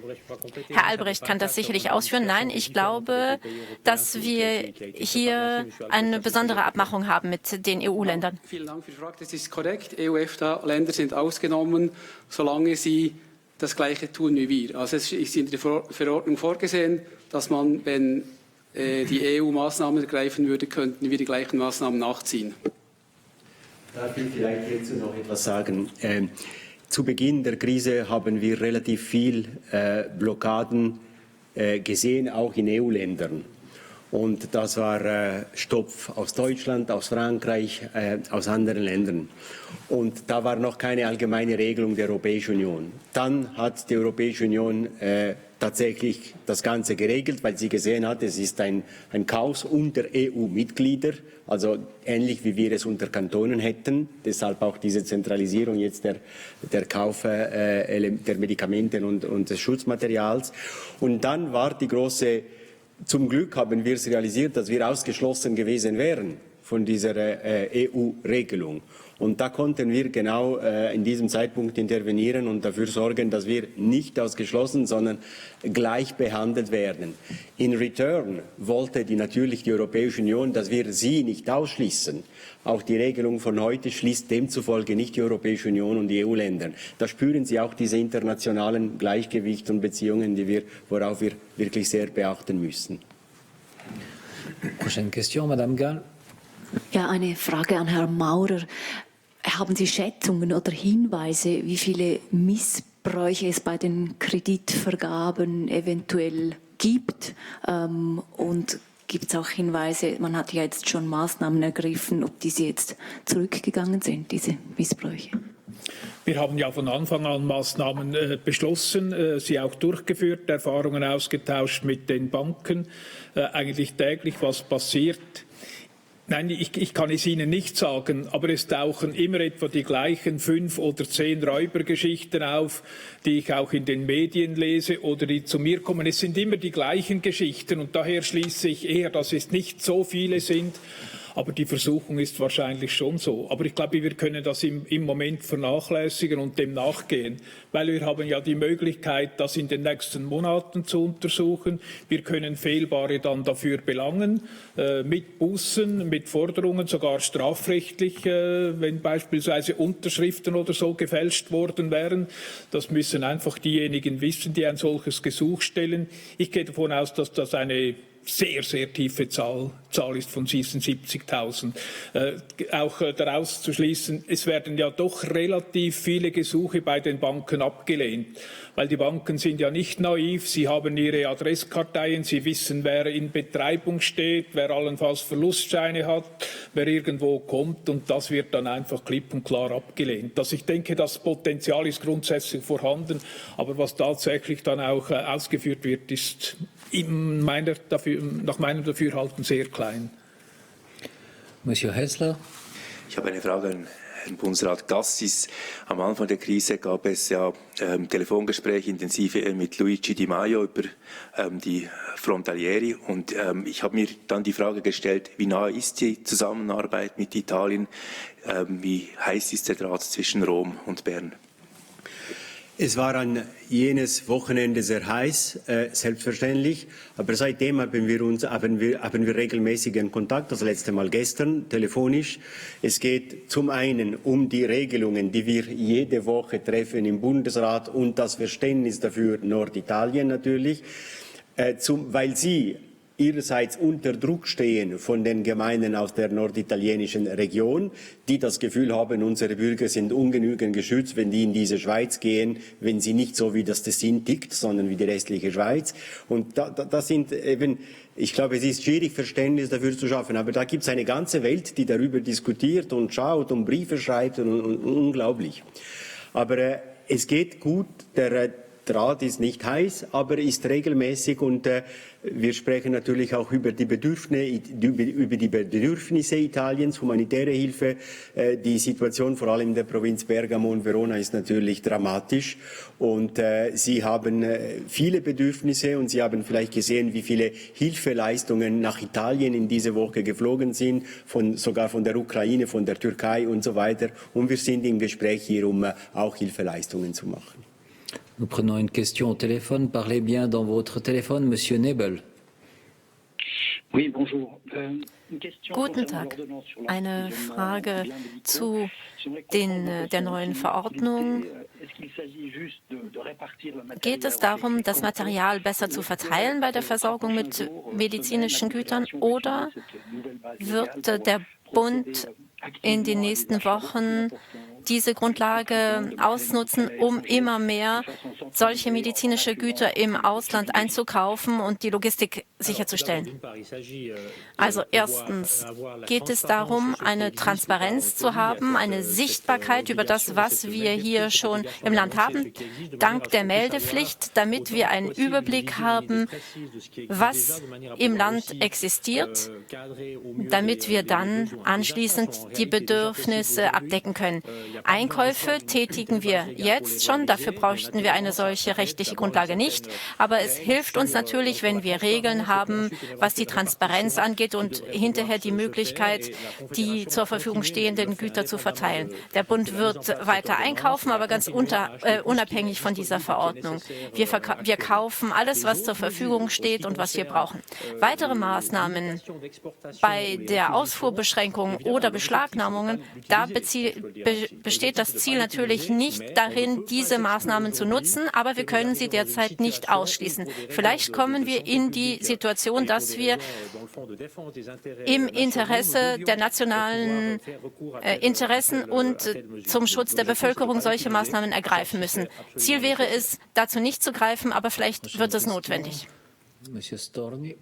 Herr Albrecht kann das sicherlich ausführen. Nein, ich glaube, dass wir hier eine besondere Abmachung haben mit den EU-Ländern. Vielen Dank für die Frage. Das ist korrekt. EU-EFTA-Länder sind ausgenommen, solange sie das Gleiche tun wie wir. Also es ist in der Verordnung vorgesehen, dass man, wenn die EU Maßnahmen ergreifen würde, könnten wir die gleichen Maßnahmen nachziehen. Darf ich vielleicht hierzu noch etwas sagen? Zu Beginn der Krise haben wir relativ viel Blockaden gesehen, auch in EU-Ländern. Und das war Stopp aus Deutschland, aus Frankreich, aus anderen Ländern. Und da war noch keine allgemeine Regelung der Europäischen Union. Dann hat die Europäische Union tatsächlich das Ganze geregelt, weil sie gesehen hat, es ist ein Chaos unter EU-Mitglieder, also ähnlich wie wir es unter Kantonen hätten. Deshalb auch diese Zentralisierung jetzt der Kauf der Medikamente und des Schutzmaterials. Und dann war die große, zum Glück haben wir es realisiert, dass wir ausgeschlossen gewesen wären von dieser EU-Regelung. Und da konnten wir genau in diesem Zeitpunkt intervenieren und dafür sorgen, dass wir nicht ausgeschlossen, sondern gleich behandelt werden. In return wollte natürlich die Europäische Union, dass wir sie nicht ausschließen. Auch die Regelung von heute schließt demzufolge nicht die Europäische Union und die EU-Länder. Da spüren Sie auch diese internationalen Gleichgewichte und Beziehungen, worauf wir wirklich sehr beachten müssen. Prochaine question, Madame Gall. Ja, eine Frage an Herrn Maurer. Haben Sie Schätzungen oder Hinweise, wie viele Missbräuche es bei den Kreditvergaben eventuell gibt? Und gibt es auch Hinweise, man hat ja jetzt schon Maßnahmen ergriffen, ob diese jetzt zurückgegangen sind, diese Missbräuche? Wir haben ja von Anfang an Maßnahmen beschlossen, sie auch durchgeführt, Erfahrungen ausgetauscht mit den Banken, eigentlich täglich, was passiert. Nein, ich kann es Ihnen nicht sagen, aber es tauchen immer etwa die gleichen 5 oder 10 Räubergeschichten auf, die ich auch in den Medien lese oder die zu mir kommen. Es sind immer die gleichen Geschichten und daher schließe ich eher, dass es nicht so viele sind. Aber die Versuchung ist wahrscheinlich schon so. Aber ich glaube, wir können das im Moment vernachlässigen und dem nachgehen, weil wir haben ja die Möglichkeit, das in den nächsten Monaten zu untersuchen. Wir können Fehlbare dann dafür belangen, mit Bußen, mit Forderungen, sogar strafrechtlich, wenn beispielsweise Unterschriften oder so gefälscht worden wären. Das müssen einfach diejenigen wissen, die ein solches Gesuch stellen. Ich gehe davon aus, dass das eine sehr, sehr tiefe Zahl ist von diesen 70.000. Auch daraus zu schließen, es werden ja doch relativ viele Gesuche bei den Banken abgelehnt, weil die Banken sind ja nicht naiv, sie haben ihre Adresskarteien, sie wissen, wer in Betreibung steht, wer allenfalls Verlustscheine hat, wer irgendwo kommt und das wird dann einfach klipp und klar abgelehnt. Also ich denke, das Potenzial ist grundsätzlich vorhanden, aber was tatsächlich dann auch ausgeführt wird, ist nach meinem Dafürhalten sehr klein. Monsieur Hessler. Ich habe eine Frage an Herrn Bundesrat Cassis. Am Anfang der Krise gab es ja Telefongespräche intensive mit Luigi Di Maio über die Frontalieri und ich habe mir dann die Frage gestellt, wie nah ist die Zusammenarbeit mit Italien, wie heiß ist der Draht zwischen Rom und Bern? Es war an jenes Wochenende sehr heiß, selbstverständlich. Aber seitdem haben wir regelmäßigen Kontakt, das letzte Mal gestern, telefonisch. Es geht zum einen um die Regelungen, die wir jede Woche treffen im Bundesrat und das Verständnis dafür Norditalien natürlich, weil sie ihrerseits unter Druck stehen von den Gemeinden aus der norditalienischen Region, die das Gefühl haben, unsere Bürger sind ungenügend geschützt, wenn die in diese Schweiz gehen, wenn sie nicht so wie das Tessin tickt, sondern wie die restliche Schweiz. Und da sind eben, ich glaube, es ist schwierig, Verständnis dafür zu schaffen, aber da gibt es eine ganze Welt, die darüber diskutiert und schaut und Briefe schreibt und unglaublich. Aber es geht gut. Draht ist nicht heiß, aber ist regelmäßig und wir sprechen natürlich auch über die Bedürfnisse Italiens, humanitäre Hilfe. Die Situation vor allem in der Provinz Bergamo und Verona ist natürlich dramatisch und sie haben viele Bedürfnisse und Sie haben vielleicht gesehen, wie viele Hilfeleistungen nach Italien in diese Woche geflogen sind, sogar von der Ukraine, von der Türkei und so weiter. Und wir sind im Gespräch hier, um auch Hilfeleistungen zu machen. Nous prenons une question au téléphone. Parlez bien dans votre téléphone, Monsieur Nebel. Oui, bonjour. Guten Tag. Eine Frage zu der neuen Verordnung. Geht es darum, das Material besser zu verteilen bei der Versorgung mit medizinischen Gütern oder wird der Bund in den nächsten Wochen diese Grundlage ausnutzen, um immer mehr solche medizinische Güter im Ausland einzukaufen und die Logistik sicherzustellen? Also erstens geht es darum, eine Transparenz zu haben, eine Sichtbarkeit über das, was wir hier schon im Land haben, dank der Meldepflicht, damit wir einen Überblick haben, was im Land existiert, damit wir dann anschließend die Bedürfnisse abdecken können. Einkäufe tätigen wir jetzt schon, dafür bräuchten wir eine solche rechtliche Grundlage nicht. Aber es hilft uns natürlich, wenn wir Regeln haben, was die Transparenz angeht und hinterher die Möglichkeit, die zur Verfügung stehenden Güter zu verteilen. Der Bund wird weiter einkaufen, aber ganz unabhängig von dieser Verordnung. Wir kaufen alles, was zur Verfügung steht und was wir brauchen. Weitere Maßnahmen bei der Ausfuhrbeschränkung oder Beschlagnahmungen, da besteht das Ziel natürlich nicht darin, diese Maßnahmen zu nutzen, aber wir können sie derzeit nicht ausschließen. Vielleicht kommen wir in die Situation, dass wir im Interesse der nationalen Interessen und zum Schutz der Bevölkerung solche Maßnahmen ergreifen müssen. Ziel wäre es, dazu nicht zu greifen, aber vielleicht wird es notwendig. Monsieur Storni.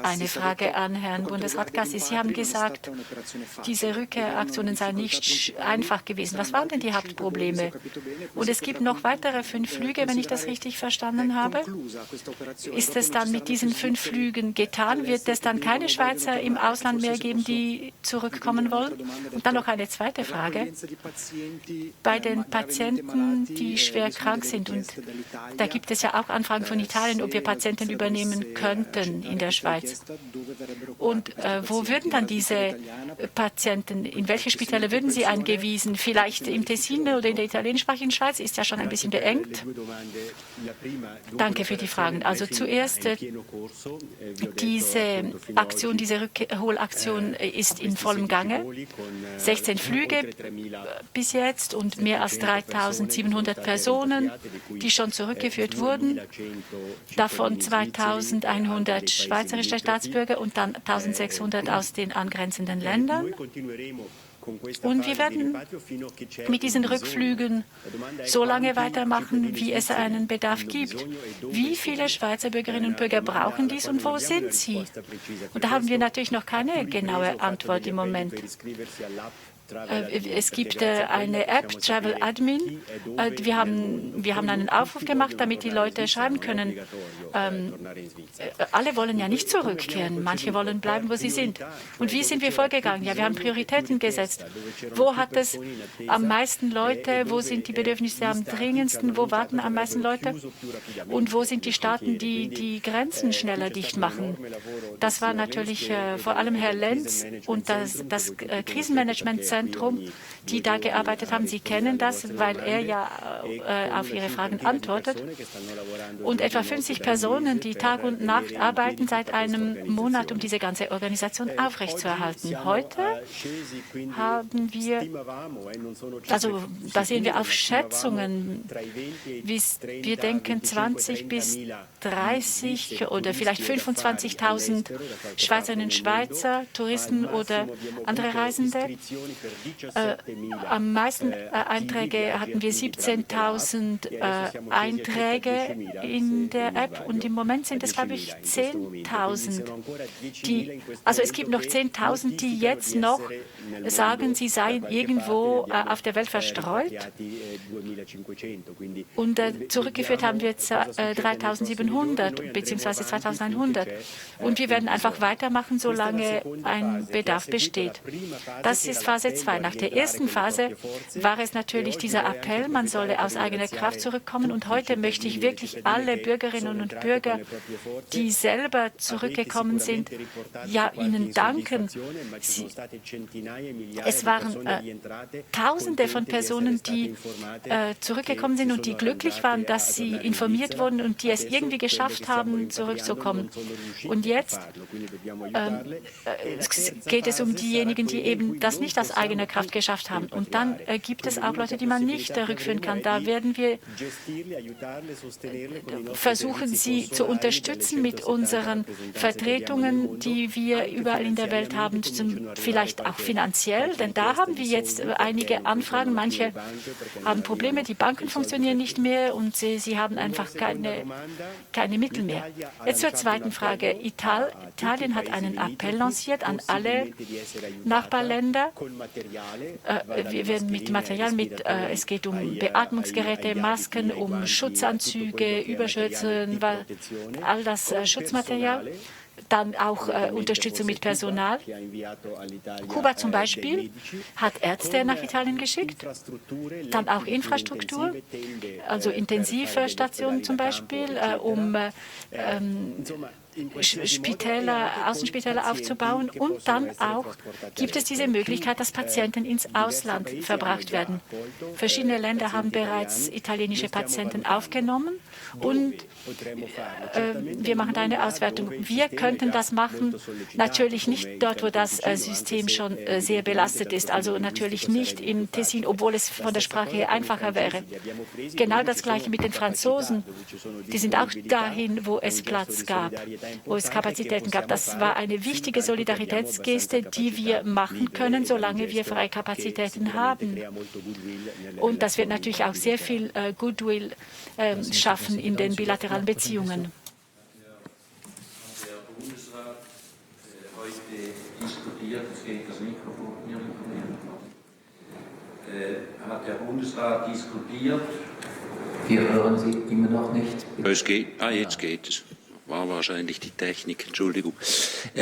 Eine Frage an Herrn Bundesrat Cassis. Sie haben gesagt, diese Rückkehraktionen seien nicht einfach gewesen. Was waren denn die Hauptprobleme? Und es gibt noch weitere 5 Flüge, wenn ich das richtig verstanden habe. Ist es dann mit diesen 5 Flügen getan? Wird es dann keine Schweizer im Ausland mehr geben, die zurückkommen wollen? Und dann noch eine zweite Frage. Bei den Patienten, die schwer krank sind, und da gibt es ja auch Anfragen von Italien, ob wir Patienten übernehmen könnten in der Schweiz. Und wo würden dann diese Patienten, in welche Spitäler würden sie eingewiesen? Vielleicht im Tessin oder in der italienischsprachigen Schweiz? Ist ja schon ein bisschen beengt. Danke für die Fragen. Also zuerst, diese Aktion, diese Rückholaktion ist in vollem Gange. 16 Flüge bis jetzt und mehr als 3.700 Personen, die schon zurückgeführt wurden. Davon 2.100 schweizerische Staatsbürger und dann 1.600 aus den angrenzenden Ländern. Und wir werden mit diesen Rückflügen so lange weitermachen, wie es einen Bedarf gibt. Wie viele Schweizer Bürgerinnen und Bürger brauchen dies und wo sind sie? Und da haben wir natürlich noch keine genaue Antwort im Moment. Es gibt eine App, Travel Admin. Wir haben einen Aufruf gemacht, damit die Leute schreiben können. Alle wollen ja nicht zurückkehren. Manche wollen bleiben, wo sie sind. Und wie sind wir vorgegangen? Ja, wir haben Prioritäten gesetzt. Wo hat es am meisten Leute? Wo sind die Bedürfnisse am dringendsten? Wo warten am meisten Leute? Und wo sind die Staaten, die die Grenzen schneller dicht machen? Das war natürlich vor allem Herr Lenz und das Krisenmanagementzentrum, die da gearbeitet haben. Sie kennen das, weil er ja auf Ihre Fragen antwortet. Und etwa 50 Personen, die Tag und Nacht arbeiten seit einem Monat, um diese ganze Organisation aufrechtzuerhalten. Heute haben wir, also da sehen wir auf Schätzungen, wir denken 20 bis 30 oder vielleicht 25.000 Schweizerinnen und Schweizer, Touristen oder andere Reisende. am meisten Einträge hatten wir 17.000 Einträge in der App und im Moment sind es, glaube ich, 10.000. Also es gibt noch 10.000, die jetzt noch sagen, sie seien irgendwo auf der Welt verstreut. Und zurückgeführt haben wir jetzt 3.700 bzw. 2.100. Und wir werden einfach weitermachen, solange ein Bedarf besteht. Das ist Phase 2. Nach der ersten Phase war es natürlich dieser Appell, man solle aus eigener Kraft zurückkommen. Und heute möchte ich wirklich alle Bürgerinnen und Bürger, die selber zurückgekommen sind, ja, ihnen danken. Es waren Tausende von Personen, die zurückgekommen sind und die glücklich waren, dass sie informiert wurden und die es irgendwie geschafft haben, zurückzukommen. Und jetzt geht es um diejenigen, die eben das nicht aus eigener Kraft geschafft haben. Und dann gibt es auch Leute, die man nicht rückführen kann. Da werden wir versuchen, sie zu unterstützen mit unseren Vertretungen, die wir überall in der Welt haben, vielleicht auch finanziell, denn da haben wir jetzt einige Anfragen. Manche haben Probleme, die Banken funktionieren nicht mehr und sie haben einfach keine Mittel mehr. Jetzt zur zweiten Frage. Italien hat einen Appell lanciert an alle Nachbarländer. Wir werden mit Material, es geht um Beatmungsgeräte, Masken, um Schutzanzüge, Überschürzen, all das Schutzmaterial. Dann auch Unterstützung mit Personal. Kuba zum Beispiel hat Ärzte nach Italien geschickt, dann auch Infrastruktur, also Intensivstationen zum Beispiel, um Außenspitäler aufzubauen. Und dann auch gibt es diese Möglichkeit, dass Patienten ins Ausland verbracht werden. Verschiedene Länder haben bereits italienische Patienten aufgenommen und wir machen da eine Auswertung. Wir könnten das machen, natürlich nicht dort, wo das System schon sehr belastet ist, also natürlich nicht im Tessin, obwohl es von der Sprache her einfacher wäre. Genau das Gleiche mit den Franzosen. Die sind auch dahin, wo es Platz gab, wo es Kapazitäten gab. Das war eine wichtige Solidaritätsgeste, die wir machen können, solange wir freie Kapazitäten haben. Und das wird natürlich auch sehr viel Goodwill schaffen in den bilateralen Beziehungen. Der Bundesrat heute diskutiert, es geht das Mikrofon hier hat der Bundesrat diskutiert. Wir hören Sie immer noch nicht. Es geht, jetzt geht es. War wahrscheinlich die Technik, Entschuldigung.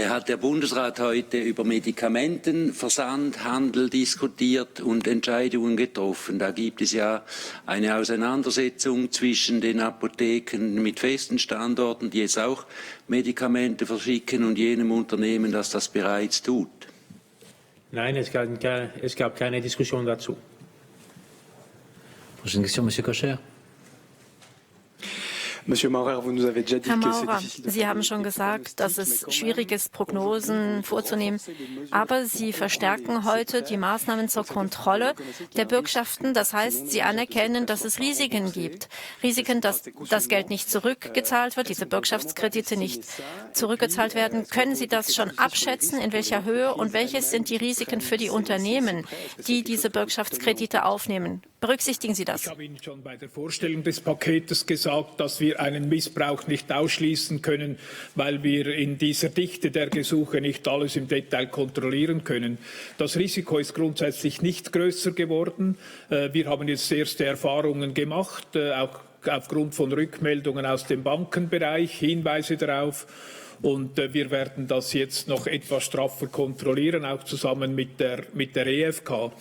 Hat der Bundesrat heute über Medikamentenversand, Handel diskutiert und Entscheidungen getroffen? Da gibt es ja eine Auseinandersetzung zwischen den Apotheken mit festen Standorten, die jetzt auch Medikamente verschicken, und jenem Unternehmen, das das bereits tut. Nein, es gab keine Diskussion dazu. Prochaine question, Monsieur Kocher. Herr Maurer, Sie haben schon gesagt, dass es schwierig ist, Prognosen vorzunehmen. Aber Sie verstärken heute die Maßnahmen zur Kontrolle der Bürgschaften. Das heißt, Sie anerkennen, dass es Risiken gibt. Risiken, dass das Geld nicht zurückgezahlt wird, diese Bürgschaftskredite nicht zurückgezahlt werden. Können Sie das schon abschätzen, in welcher Höhe, und welches sind die Risiken für die Unternehmen, die diese Bürgschaftskredite aufnehmen? Berücksichtigen Sie das? Ich habe Ihnen schon bei der Vorstellung des Paketes gesagt, dass wir einen Missbrauch nicht ausschließen können, weil wir in dieser Dichte der Gesuche nicht alles im Detail kontrollieren können. Das Risiko ist grundsätzlich nicht größer geworden. Wir haben jetzt erste Erfahrungen gemacht, auch aufgrund von Rückmeldungen aus dem Bankenbereich, Hinweise darauf. Und wir werden das jetzt noch etwas straffer kontrollieren, auch zusammen mit der EFK.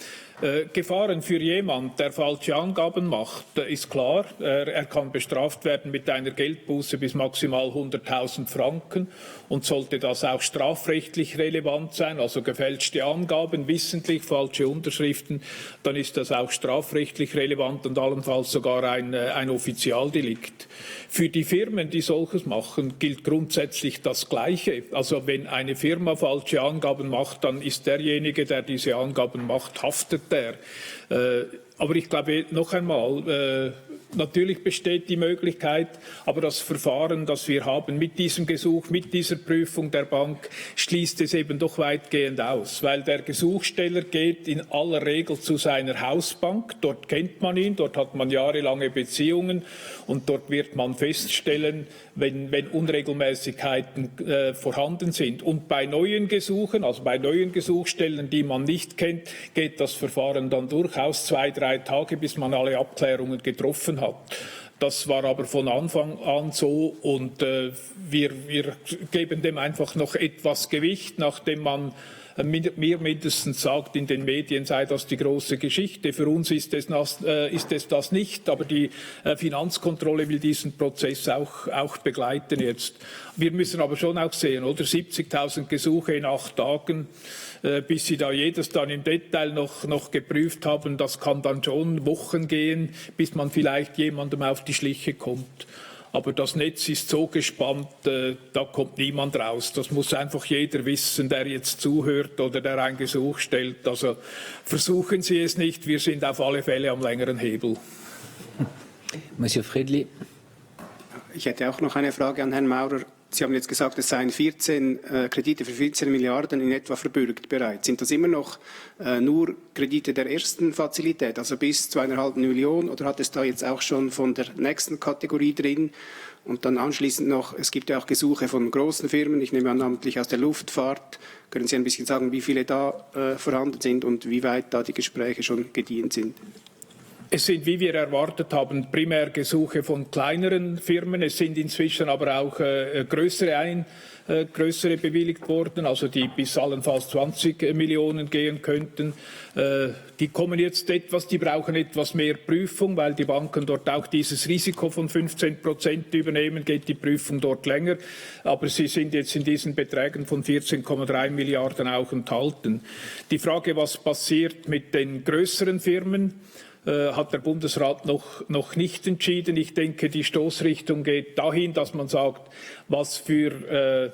Gefahren für jemand, der falsche Angaben macht, ist klar. Er kann bestraft werden mit einer Geldbuße bis maximal 100.000 Franken. Und sollte das auch strafrechtlich relevant sein, also gefälschte Angaben, wissentlich falsche Unterschriften, dann ist das auch strafrechtlich relevant und allenfalls sogar ein Offizialdelikt. Für die Firmen, die solches machen, gilt grundsätzlich das Gleiche. Also wenn eine Firma falsche Angaben macht, dann ist derjenige, der diese Angaben macht, haftet der. Aber ich glaube, noch einmal, natürlich besteht die Möglichkeit, aber das Verfahren, das wir haben mit diesem Gesuch, mit dieser Prüfung der Bank, schließt es eben doch weitgehend aus, weil der Gesuchsteller geht in aller Regel zu seiner Hausbank, dort kennt man ihn, dort hat man jahrelange Beziehungen und dort wird man feststellen, wenn Unregelmäßigkeiten vorhanden sind. Und bei neuen Gesuchen, also bei neuen Gesuchstellern, die man nicht kennt, geht das Verfahren dann durchaus 2-3 Tage, bis man alle Abklärungen getroffen hat. Das war aber von Anfang an so und wir geben dem einfach noch etwas Gewicht, nachdem man mir mindestens sagt, in den Medien sei das die große Geschichte. Für uns ist es das nicht, aber die Finanzkontrolle will diesen Prozess auch begleiten jetzt. Wir müssen aber schon auch sehen, oder 70.000 Gesuche in 8 Tagen, bis Sie da jedes dann im Detail noch geprüft haben, das kann dann schon Wochen gehen, bis man vielleicht jemandem auf die Schliche kommt. Aber das Netz ist so gespannt, da kommt niemand raus. Das muss einfach jeder wissen, der jetzt zuhört oder der ein Gesuch stellt. Also versuchen Sie es nicht, wir sind auf alle Fälle am längeren Hebel. Monsieur Friedli. Ich hätte auch noch eine Frage an Herrn Maurer. Sie haben jetzt gesagt, es seien 14 Kredite für 14 Milliarden in etwa verbürgt bereits. Sind das immer noch nur Kredite der ersten Fazilität, also bis 2,5 Millionen, oder hat es da jetzt auch schon von der nächsten Kategorie drin? Und dann anschließend noch, es gibt ja auch Gesuche von großen Firmen, ich nehme an, namentlich aus der Luftfahrt. Können Sie ein bisschen sagen, wie viele da vorhanden sind und wie weit da die Gespräche schon gediehen sind? Es sind, wie wir erwartet haben, primär Gesuche von kleineren Firmen. Es sind inzwischen aber auch größere bewilligt worden, also die bis allenfalls 20 Millionen gehen könnten. Die kommen jetzt die brauchen etwas mehr Prüfung, weil die Banken dort auch dieses Risiko von 15% übernehmen, geht die Prüfung dort länger. Aber sie sind jetzt in diesen Beträgen von 14,3 Milliarden auch enthalten. Die Frage, was passiert mit den größeren Firmen, hat der Bundesrat noch nicht entschieden. Ich denke, die Stoßrichtung geht dahin, dass man sagt, was für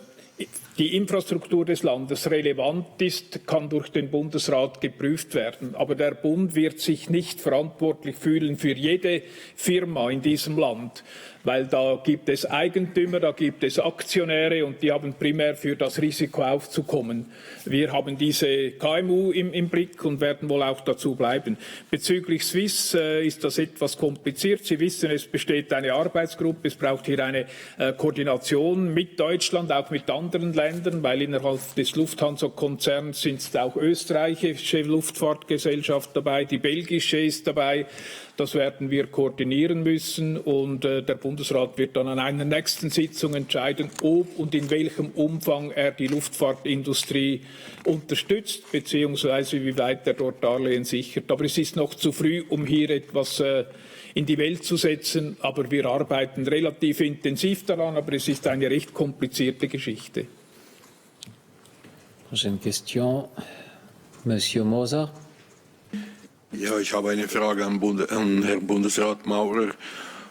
die Infrastruktur des Landes relevant ist, kann durch den Bundesrat geprüft werden. Aber der Bund wird sich nicht verantwortlich fühlen für jede Firma in diesem Land, weil da gibt es Eigentümer, da gibt es Aktionäre und die haben primär für das Risiko aufzukommen. Wir haben diese KMU im Blick und werden wohl auch dazu bleiben. Bezüglich Swiss ist das etwas kompliziert. Sie wissen, es besteht eine Arbeitsgruppe, es braucht hier eine Koordination mit Deutschland, auch mit anderen Ländern, weil innerhalb des Lufthansa-Konzerns sind auch österreichische Luftfahrtgesellschaft dabei, die belgische ist dabei. Das werden wir koordinieren müssen und der Bundesrat wird dann an einer nächsten Sitzung entscheiden, ob und in welchem Umfang er die Luftfahrtindustrie unterstützt, beziehungsweise wie weit er dort Darlehen sichert. Aber es ist noch zu früh, um hier etwas in die Welt zu setzen. Aber wir arbeiten relativ intensiv daran, aber es ist eine recht komplizierte Geschichte. Prochaine question, Monsieur Moser. Ja, ich habe eine Frage an Herrn Bundesrat Maurer.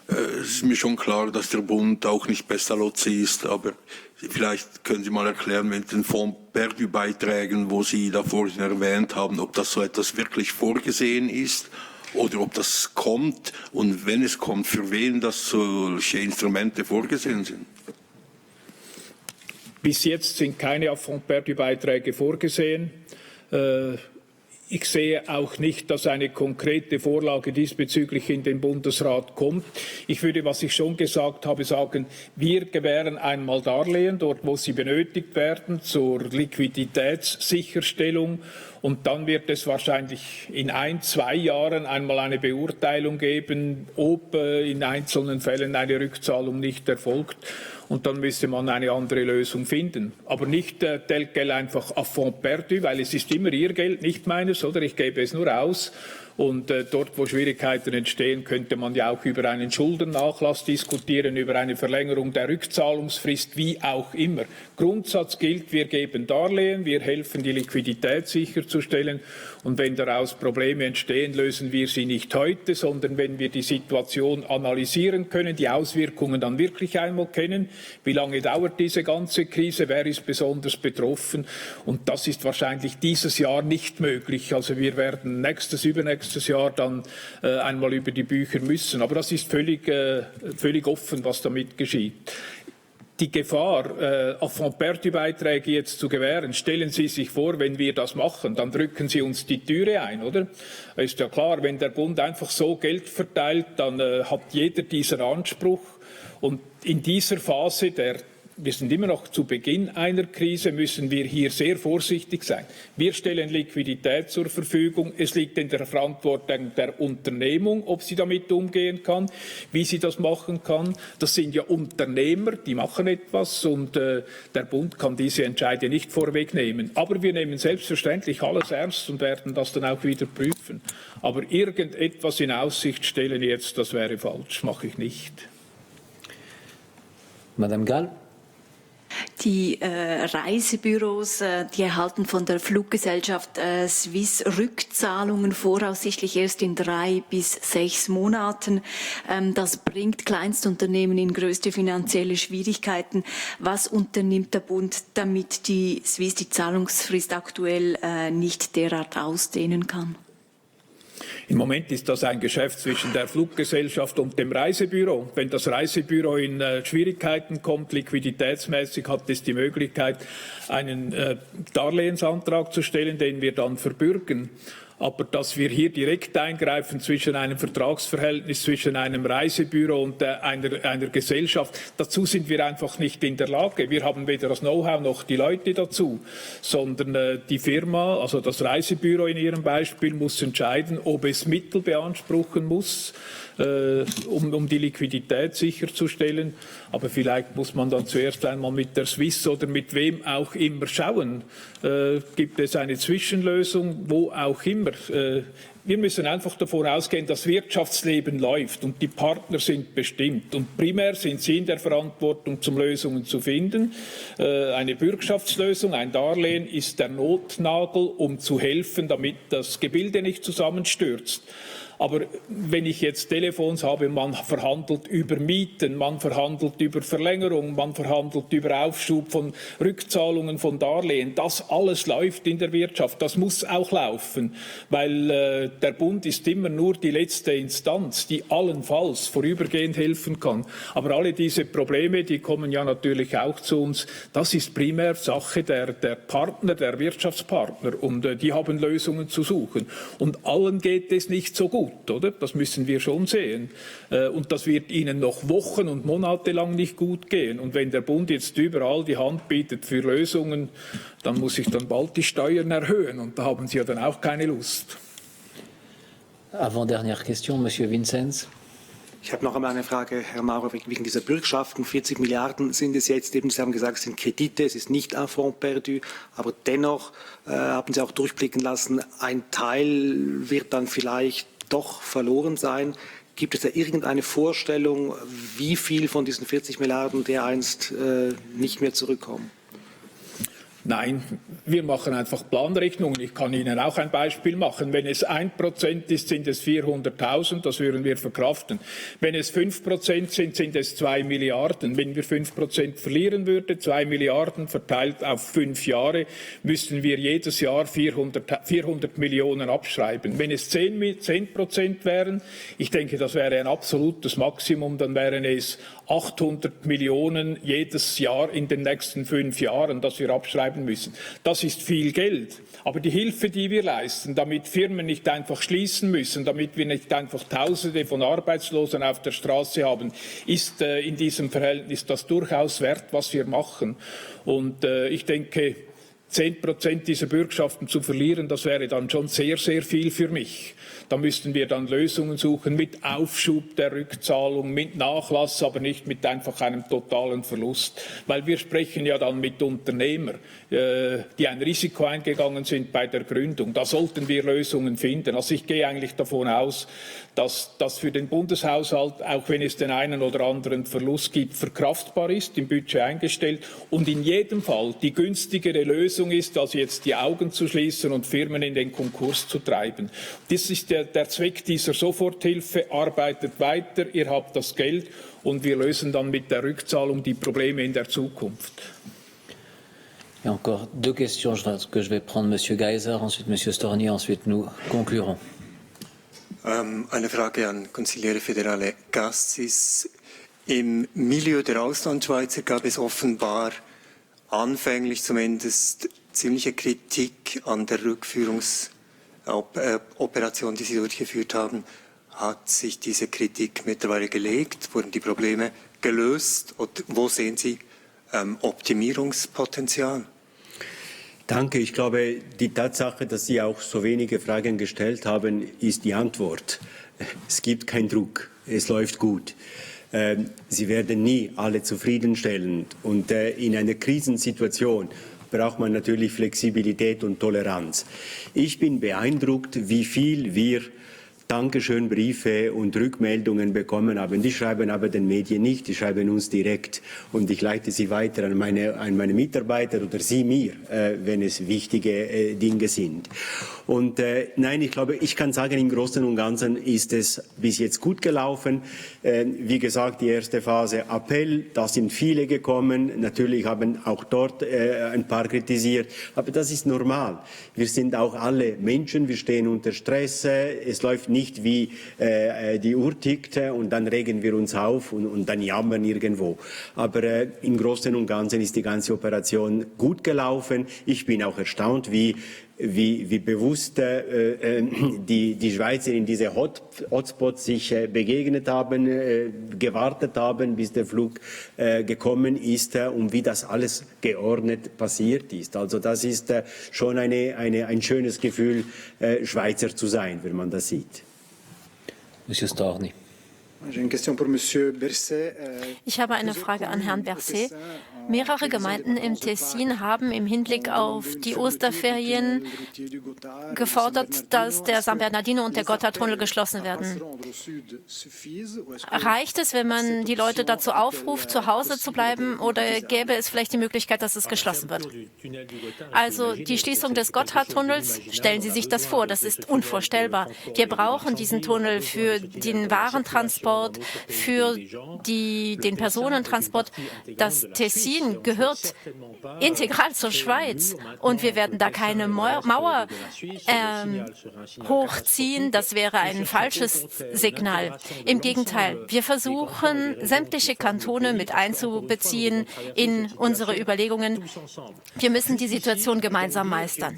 Es ist mir schon klar, dass der Bund auch nicht Pestalozzi ist, aber vielleicht können Sie mal erklären, mit den Fonds Perdu-Beiträgen, wo Sie da vorhin erwähnt haben, ob das so etwas wirklich vorgesehen ist oder ob das kommt und wenn es kommt, für wen das solche Instrumente vorgesehen sind. Bis jetzt sind keine Fonds Perdu-Beiträge vorgesehen. Ich sehe auch nicht, dass eine konkrete Vorlage diesbezüglich in den Bundesrat kommt. Ich würde, was ich schon gesagt habe, sagen, wir gewähren einmal Darlehen, dort wo sie benötigt werden, zur Liquiditätssicherstellung. Und dann wird es wahrscheinlich in 1-2 Jahren einmal eine Beurteilung geben, ob in einzelnen Fällen eine Rückzahlung nicht erfolgt. Und dann müsste man eine andere Lösung finden. Aber nicht Geld einfach à fond perdu, weil es ist immer Ihr Geld, nicht meines, oder? Ich gebe es nur aus. Und dort, wo Schwierigkeiten entstehen, könnte man ja auch über einen Schuldennachlass diskutieren, über eine Verlängerung der Rückzahlungsfrist, wie auch immer. Grundsatz gilt, wir geben Darlehen, wir helfen, die Liquidität sicherzustellen. Und wenn daraus Probleme entstehen, lösen wir sie nicht heute, sondern wenn wir die Situation analysieren können, die Auswirkungen dann wirklich einmal kennen. Wie lange dauert diese ganze Krise? Wer ist besonders betroffen? Und das ist wahrscheinlich dieses Jahr nicht möglich. Also wir werden übernächstes nächstes Jahr dann einmal über die Bücher müssen. Aber das ist völlig offen, was damit geschieht. Die Gefahr, Affront-Perdu-Beiträge jetzt zu gewähren, stellen Sie sich vor, wenn wir das machen, dann drücken Sie uns die Türe ein, oder? Ist ja klar, wenn der Bund einfach so Geld verteilt, dann hat jeder diesen Anspruch. Und in dieser Phase wir sind immer noch zu Beginn einer Krise, müssen wir hier sehr vorsichtig sein. Wir stellen Liquidität zur Verfügung. Es liegt in der Verantwortung der Unternehmung, ob sie damit umgehen kann, wie sie das machen kann. Das sind ja Unternehmer, die machen etwas und der Bund kann diese Entscheide nicht vorwegnehmen. Aber wir nehmen selbstverständlich alles ernst und werden das dann auch wieder prüfen. Aber irgendetwas in Aussicht stellen jetzt, das wäre falsch, mache ich nicht. Madame Gall. Die Reisebüros, die erhalten von der Fluggesellschaft Swiss Rückzahlungen voraussichtlich erst in 3 bis 6 Monaten. Das bringt Kleinstunternehmen in größte finanzielle Schwierigkeiten. Was unternimmt der Bund, damit die Swiss die Zahlungsfrist aktuell nicht derart ausdehnen kann? Im Moment ist das ein Geschäft zwischen der Fluggesellschaft und dem Reisebüro. Wenn das Reisebüro in Schwierigkeiten kommt, liquiditätsmäßig, hat es die Möglichkeit, einen Darlehensantrag zu stellen, den wir dann verbürgen. Aber dass wir hier direkt eingreifen zwischen einem Vertragsverhältnis zwischen einem Reisebüro und einer Gesellschaft, dazu sind wir einfach nicht in der Lage. Wir haben weder das Know-how noch die Leute dazu, sondern die Firma, also das Reisebüro in Ihrem Beispiel, muss entscheiden, ob es Mittel beanspruchen muss, um die Liquidität sicherzustellen. Aber vielleicht muss man dann zuerst einmal mit der Swiss oder mit wem auch immer schauen. Gibt es eine Zwischenlösung, wo auch immer. Wir müssen einfach davon ausgehen, das Wirtschaftsleben läuft und die Partner sind bestimmt. Und primär sind sie in der Verantwortung, zum Lösungen zu finden. Eine Bürgschaftslösung, ein Darlehen ist der Notnagel, um zu helfen, damit das Gebilde nicht zusammenstürzt. Aber wenn ich jetzt Telefons habe, man verhandelt über Mieten, man verhandelt über Verlängerung, man verhandelt über Aufschub von Rückzahlungen von Darlehen, das alles läuft in der Wirtschaft, das muss auch laufen, weil der Bund ist immer nur die letzte Instanz, die allenfalls vorübergehend helfen kann. Aber alle diese Probleme, die kommen ja natürlich auch zu uns, das ist primär Sache der Partner, der Wirtschaftspartner und die haben Lösungen zu suchen. Und allen geht es nicht so gut. Oder? Das müssen wir schon sehen. Und das wird ihnen noch Wochen und Monate lang nicht gut gehen. Und wenn der Bund jetzt überall die Hand bietet für Lösungen, dann muss ich dann bald die Steuern erhöhen. Und da haben sie ja dann auch keine Lust. Avant-dernière question, Monsieur Vincenz. Ich habe noch einmal eine Frage, Herr Maurer, wegen dieser Bürgschaften. 40 Milliarden sind es jetzt eben, Sie haben gesagt, es sind Kredite, es ist nicht Affront perdu, aber dennoch haben Sie auch durchblicken lassen, ein Teil wird dann vielleicht doch verloren sein. Gibt es da irgendeine Vorstellung, wie viel von diesen 40 Milliarden dereinst nicht mehr zurückkommen? Nein, wir machen einfach Planrechnungen. Ich kann Ihnen auch ein Beispiel machen. Wenn es 1% ist, sind es 400.000, das würden wir verkraften. Wenn es 5% sind, sind es 2 Milliarden. Wenn wir 5% verlieren würden, 2 Milliarden verteilt auf 5 Jahre, müssten wir jedes Jahr 400 Millionen abschreiben. Wenn es 10% wären, ich denke, das wäre ein absolutes Maximum, dann wären es 800 Millionen jedes Jahr in den nächsten 5 Jahren, das wir abschreiben müssen. Das ist viel Geld. Aber die Hilfe, die wir leisten, damit Firmen nicht einfach schließen müssen, damit wir nicht einfach Tausende von Arbeitslosen auf der Straße haben, ist in diesem Verhältnis das durchaus wert, was wir machen. Und ich denke, 10% dieser Bürgschaften zu verlieren, das wäre dann schon sehr, sehr viel für mich. Da müssten wir dann Lösungen suchen mit Aufschub der Rückzahlung, mit Nachlass, aber nicht mit einfach einem totalen Verlust. Weil wir sprechen ja dann mit Unternehmern, die ein Risiko eingegangen sind bei der Gründung. Da sollten wir Lösungen finden. Also ich gehe eigentlich davon aus, dass das für den Bundeshaushalt, auch wenn es den einen oder anderen Verlust gibt, verkraftbar ist, im Budget eingestellt und in jedem Fall die günstigere Lösung ist, als jetzt die Augen zu schließen und Firmen in den Konkurs zu treiben. Das ist der Zweck dieser Soforthilfe. Arbeitet weiter, ihr habt das Geld und wir lösen dann mit der Rückzahlung die Probleme in der Zukunft. Il y a encore 2 questions que je vais prendre, Monsieur Geiser, ensuite Monsieur Storni, ensuite nous conclurons. Eine Frage an Consigliere Federale Cassis. Im Milieu der Auslandschweizer gab es offenbar anfänglich zumindest ziemliche Kritik an der Rückführungsoperation, die Sie durchgeführt haben. Hat sich diese Kritik mittlerweile gelegt? Wurden die Probleme gelöst? Und wo sehen Sie Optimierungspotenzial? Danke. Ich glaube, die Tatsache, dass Sie auch so wenige Fragen gestellt haben, ist die Antwort. Es gibt keinen Druck. Es läuft gut. Sie werden nie alle zufriedenstellen. Und in einer Krisensituation braucht man natürlich Flexibilität und Toleranz. Ich bin beeindruckt, wie viel wir Dankeschön-Briefe und Rückmeldungen bekommen haben. Die schreiben aber den Medien nicht, die schreiben uns direkt. Und ich leite sie weiter an meine Mitarbeiter oder sie mir, wenn es wichtige Dinge sind. Und nein, ich glaube, ich kann sagen, im Großen und Ganzen ist es bis jetzt gut gelaufen. Wie gesagt, die erste Phase Appell, da sind viele gekommen. Natürlich haben auch dort ein paar kritisiert. Aber das ist normal. Wir sind auch alle Menschen, wir stehen unter Stress. Es läuft nicht wie die Uhr tickt und dann regen wir uns auf und dann jammern irgendwo. Aber im Großen und Ganzen ist die ganze Operation gut gelaufen. Ich bin auch erstaunt, wie bewusst die Schweizer in diese Hotspots sich begegnet haben, gewartet haben, bis der Flug gekommen ist und wie das alles geordnet passiert ist. Also das ist schon ein schönes Gefühl, Schweizer zu sein, wenn man das sieht. Monsieur Storni. Ich habe eine Frage an Herrn Berset. Mehrere Gemeinden im Tessin haben im Hinblick auf die Osterferien gefordert, dass der San Bernardino und der Gotthardtunnel geschlossen werden. Reicht es, wenn man die Leute dazu aufruft, zu Hause zu bleiben, oder gäbe es vielleicht die Möglichkeit, dass es geschlossen wird? Also die Schließung des Gotthardtunnels, stellen Sie sich das vor, das ist unvorstellbar. Wir brauchen diesen Tunnel für den Warentransport, für den Personentransport. Das Tessin gehört integral zur Schweiz und wir werden da keine Mauer hochziehen. Das wäre ein falsches Signal. Im Gegenteil, wir versuchen, sämtliche Kantone mit einzubeziehen in unsere Überlegungen. Wir müssen die Situation gemeinsam meistern.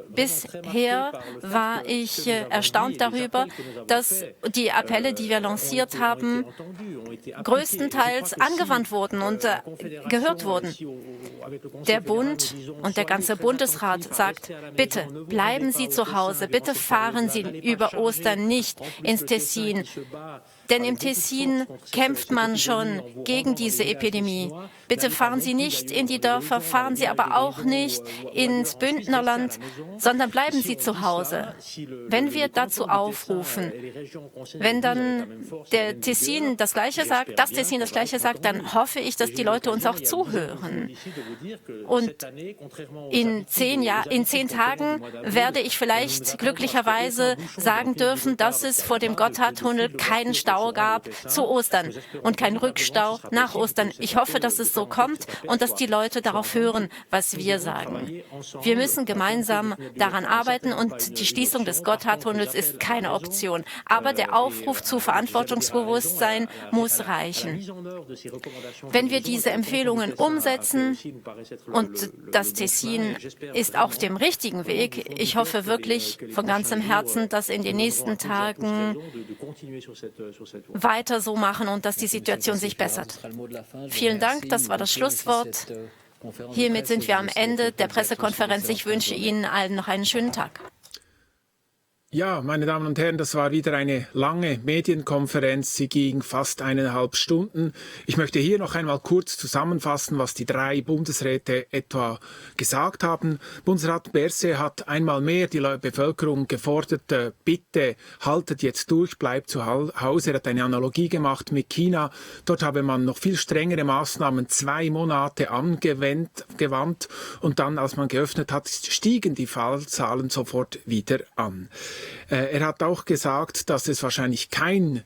Bisher war ich erstaunt darüber, dass die Appelle, die wir lanciert haben, größtenteils angewandt wurden und gehört wurden. Der Bund und der ganze Bundesrat sagt, bitte bleiben Sie zu Hause, bitte fahren Sie über Ostern nicht ins Tessin. Denn im Tessin kämpft man schon gegen diese Epidemie. Bitte fahren Sie nicht in die Dörfer, fahren Sie aber auch nicht ins Bündnerland, sondern bleiben Sie zu Hause. Wenn wir dazu aufrufen, wenn dann der Tessin das Gleiche sagt, dann hoffe ich, dass die Leute uns auch zuhören. Und in 10 Tagen werde ich vielleicht glücklicherweise sagen dürfen, dass es vor dem Gotthardtunnel keinen Stau gab zu Ostern und kein Rückstau nach Ostern. Ich hoffe, dass es so kommt und dass die Leute darauf hören, was wir sagen. Wir müssen gemeinsam daran arbeiten und die Schließung des Gotthardtunnels ist keine Option. Aber der Aufruf zu Verantwortungsbewusstsein muss reichen. Wenn wir diese Empfehlungen umsetzen, und das Tessin ist auf dem richtigen Weg, ich hoffe wirklich von ganzem Herzen, dass in den nächsten Tagen weiter so machen und dass die Situation sich bessert. Vielen Dank, das war das Schlusswort. Hiermit sind wir am Ende der Pressekonferenz. Ich wünsche Ihnen allen noch einen schönen Tag. Ja, meine Damen und Herren, das war wieder eine lange Medienkonferenz. Sie ging fast 1,5 Stunden. Ich möchte hier noch einmal kurz zusammenfassen, was die 3 Bundesräte etwa gesagt haben. Bundesrat Berset hat einmal mehr die Bevölkerung gefordert, bitte haltet jetzt durch, bleibt zu Hause. Er hat eine Analogie gemacht mit China. Dort habe man noch viel strengere Maßnahmen 2 Monate angewandt und dann, als man geöffnet hat, stiegen die Fallzahlen sofort wieder an. Er hat auch gesagt, dass es wahrscheinlich kein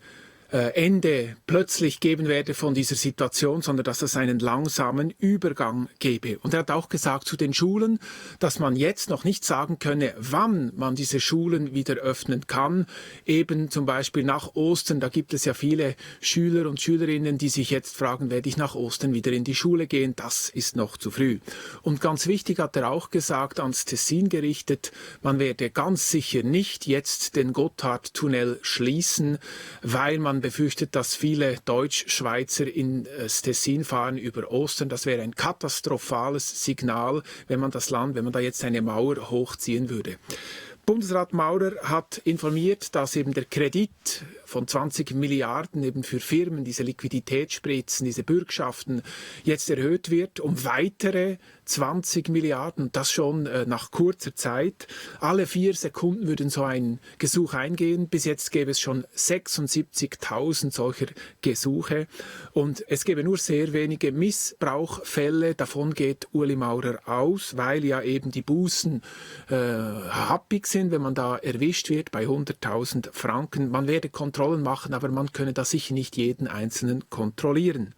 Ende plötzlich geben werde von dieser Situation, sondern dass es einen langsamen Übergang gebe. Und er hat auch gesagt zu den Schulen, dass man jetzt noch nicht sagen könne, wann man diese Schulen wieder öffnen kann. Eben zum Beispiel nach Ostern, da gibt es ja viele Schüler und Schülerinnen, die sich jetzt fragen, werde ich nach Ostern wieder in die Schule gehen? Das ist noch zu früh. Und ganz wichtig hat er auch gesagt, ans Tessin gerichtet, man werde ganz sicher nicht jetzt den Gotthardtunnel schließen, weil man befürchtet, dass viele Deutschschweizer ins Tessin fahren über Ostern. Das wäre ein katastrophales Signal, wenn man da jetzt eine Mauer hochziehen würde. Bundesrat Maurer hat informiert, dass eben der Kredit von 20 Milliarden eben für Firmen, diese Liquiditätsspritzen, diese Bürgschaften jetzt erhöht wird um weitere 20 Milliarden, das schon nach kurzer Zeit. Alle 4 Sekunden würden so ein Gesuch eingehen. Bis jetzt gäbe es schon 76.000 solcher Gesuche und es gäbe nur sehr wenige Missbrauchfälle. Davon geht Ueli Maurer aus, weil ja eben die Bußen happig sind, wenn man da erwischt wird bei 100.000 Franken. Man werde Kontrollen machen, aber man könne da sicher nicht jeden Einzelnen kontrollieren.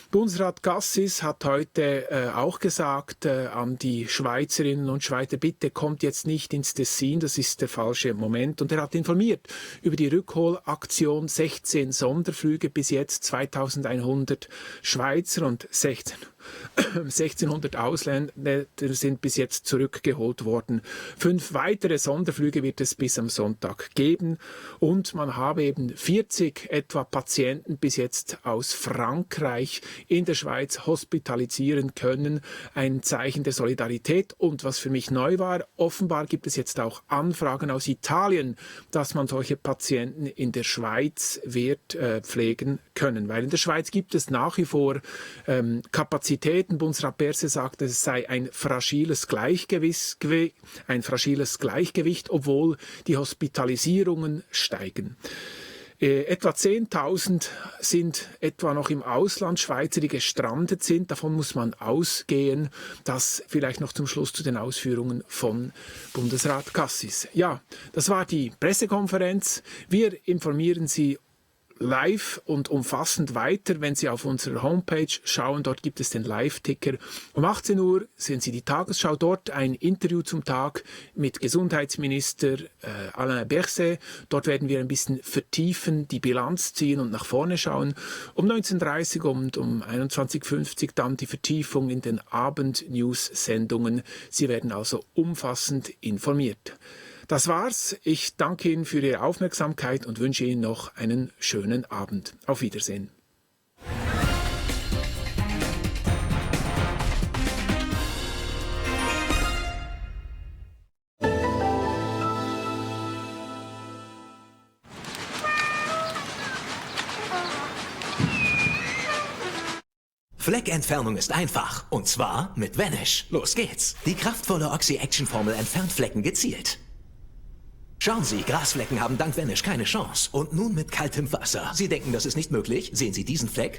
Bundesrat Cassis hat heute auch gesagt an die Schweizerinnen und Schweizer, bitte kommt jetzt nicht ins Tessin, das ist der falsche Moment. Und er hat informiert über die Rückholaktion, 16 Sonderflüge, bis jetzt 2100 Schweizer und 1600 Ausländer sind bis jetzt zurückgeholt worden. 5 weitere Sonderflüge wird es bis am Sonntag geben. Und man habe eben 40 etwa Patienten bis jetzt aus Frankreich in der Schweiz hospitalisieren können. Ein Zeichen der Solidarität. Und was für mich neu war, offenbar gibt es jetzt auch Anfragen aus Italien, dass man solche Patienten in der Schweiz wird pflegen können. Weil in der Schweiz gibt es nach wie vor Kapazitäten. Bundesrat Berse sagt, es sei ein fragiles Gleichgewicht, obwohl die Hospitalisierungen steigen. Etwa 10.000 sind etwa noch im Ausland, Schweizer, die gestrandet sind. Davon muss man ausgehen. Das vielleicht noch zum Schluss zu den Ausführungen von Bundesrat Cassis. Ja, das war die Pressekonferenz. Wir informieren Sie live und umfassend weiter, wenn Sie auf unserer Homepage schauen. Dort gibt es den Live-Ticker. Um 18 Uhr sehen Sie die Tagesschau. Dort ein Interview zum Tag mit Gesundheitsminister Alain Berset. Dort werden wir ein bisschen vertiefen, die Bilanz ziehen und nach vorne schauen. Um 19.30 Uhr und um 21.50 Uhr dann die Vertiefung in den Abend-News-Sendungen. Sie werden also umfassend informiert. Das war's. Ich danke Ihnen für Ihre Aufmerksamkeit und wünsche Ihnen noch einen schönen Abend. Auf Wiedersehen. Fleckentfernung ist einfach. Und zwar mit Vanish. Los geht's. Die kraftvolle Oxy-Action-Formel entfernt Flecken gezielt. Schauen Sie, Grasflecken haben dank Vanish keine Chance. Und nun mit kaltem Wasser. Sie denken, das ist nicht möglich? Sehen Sie diesen Fleck?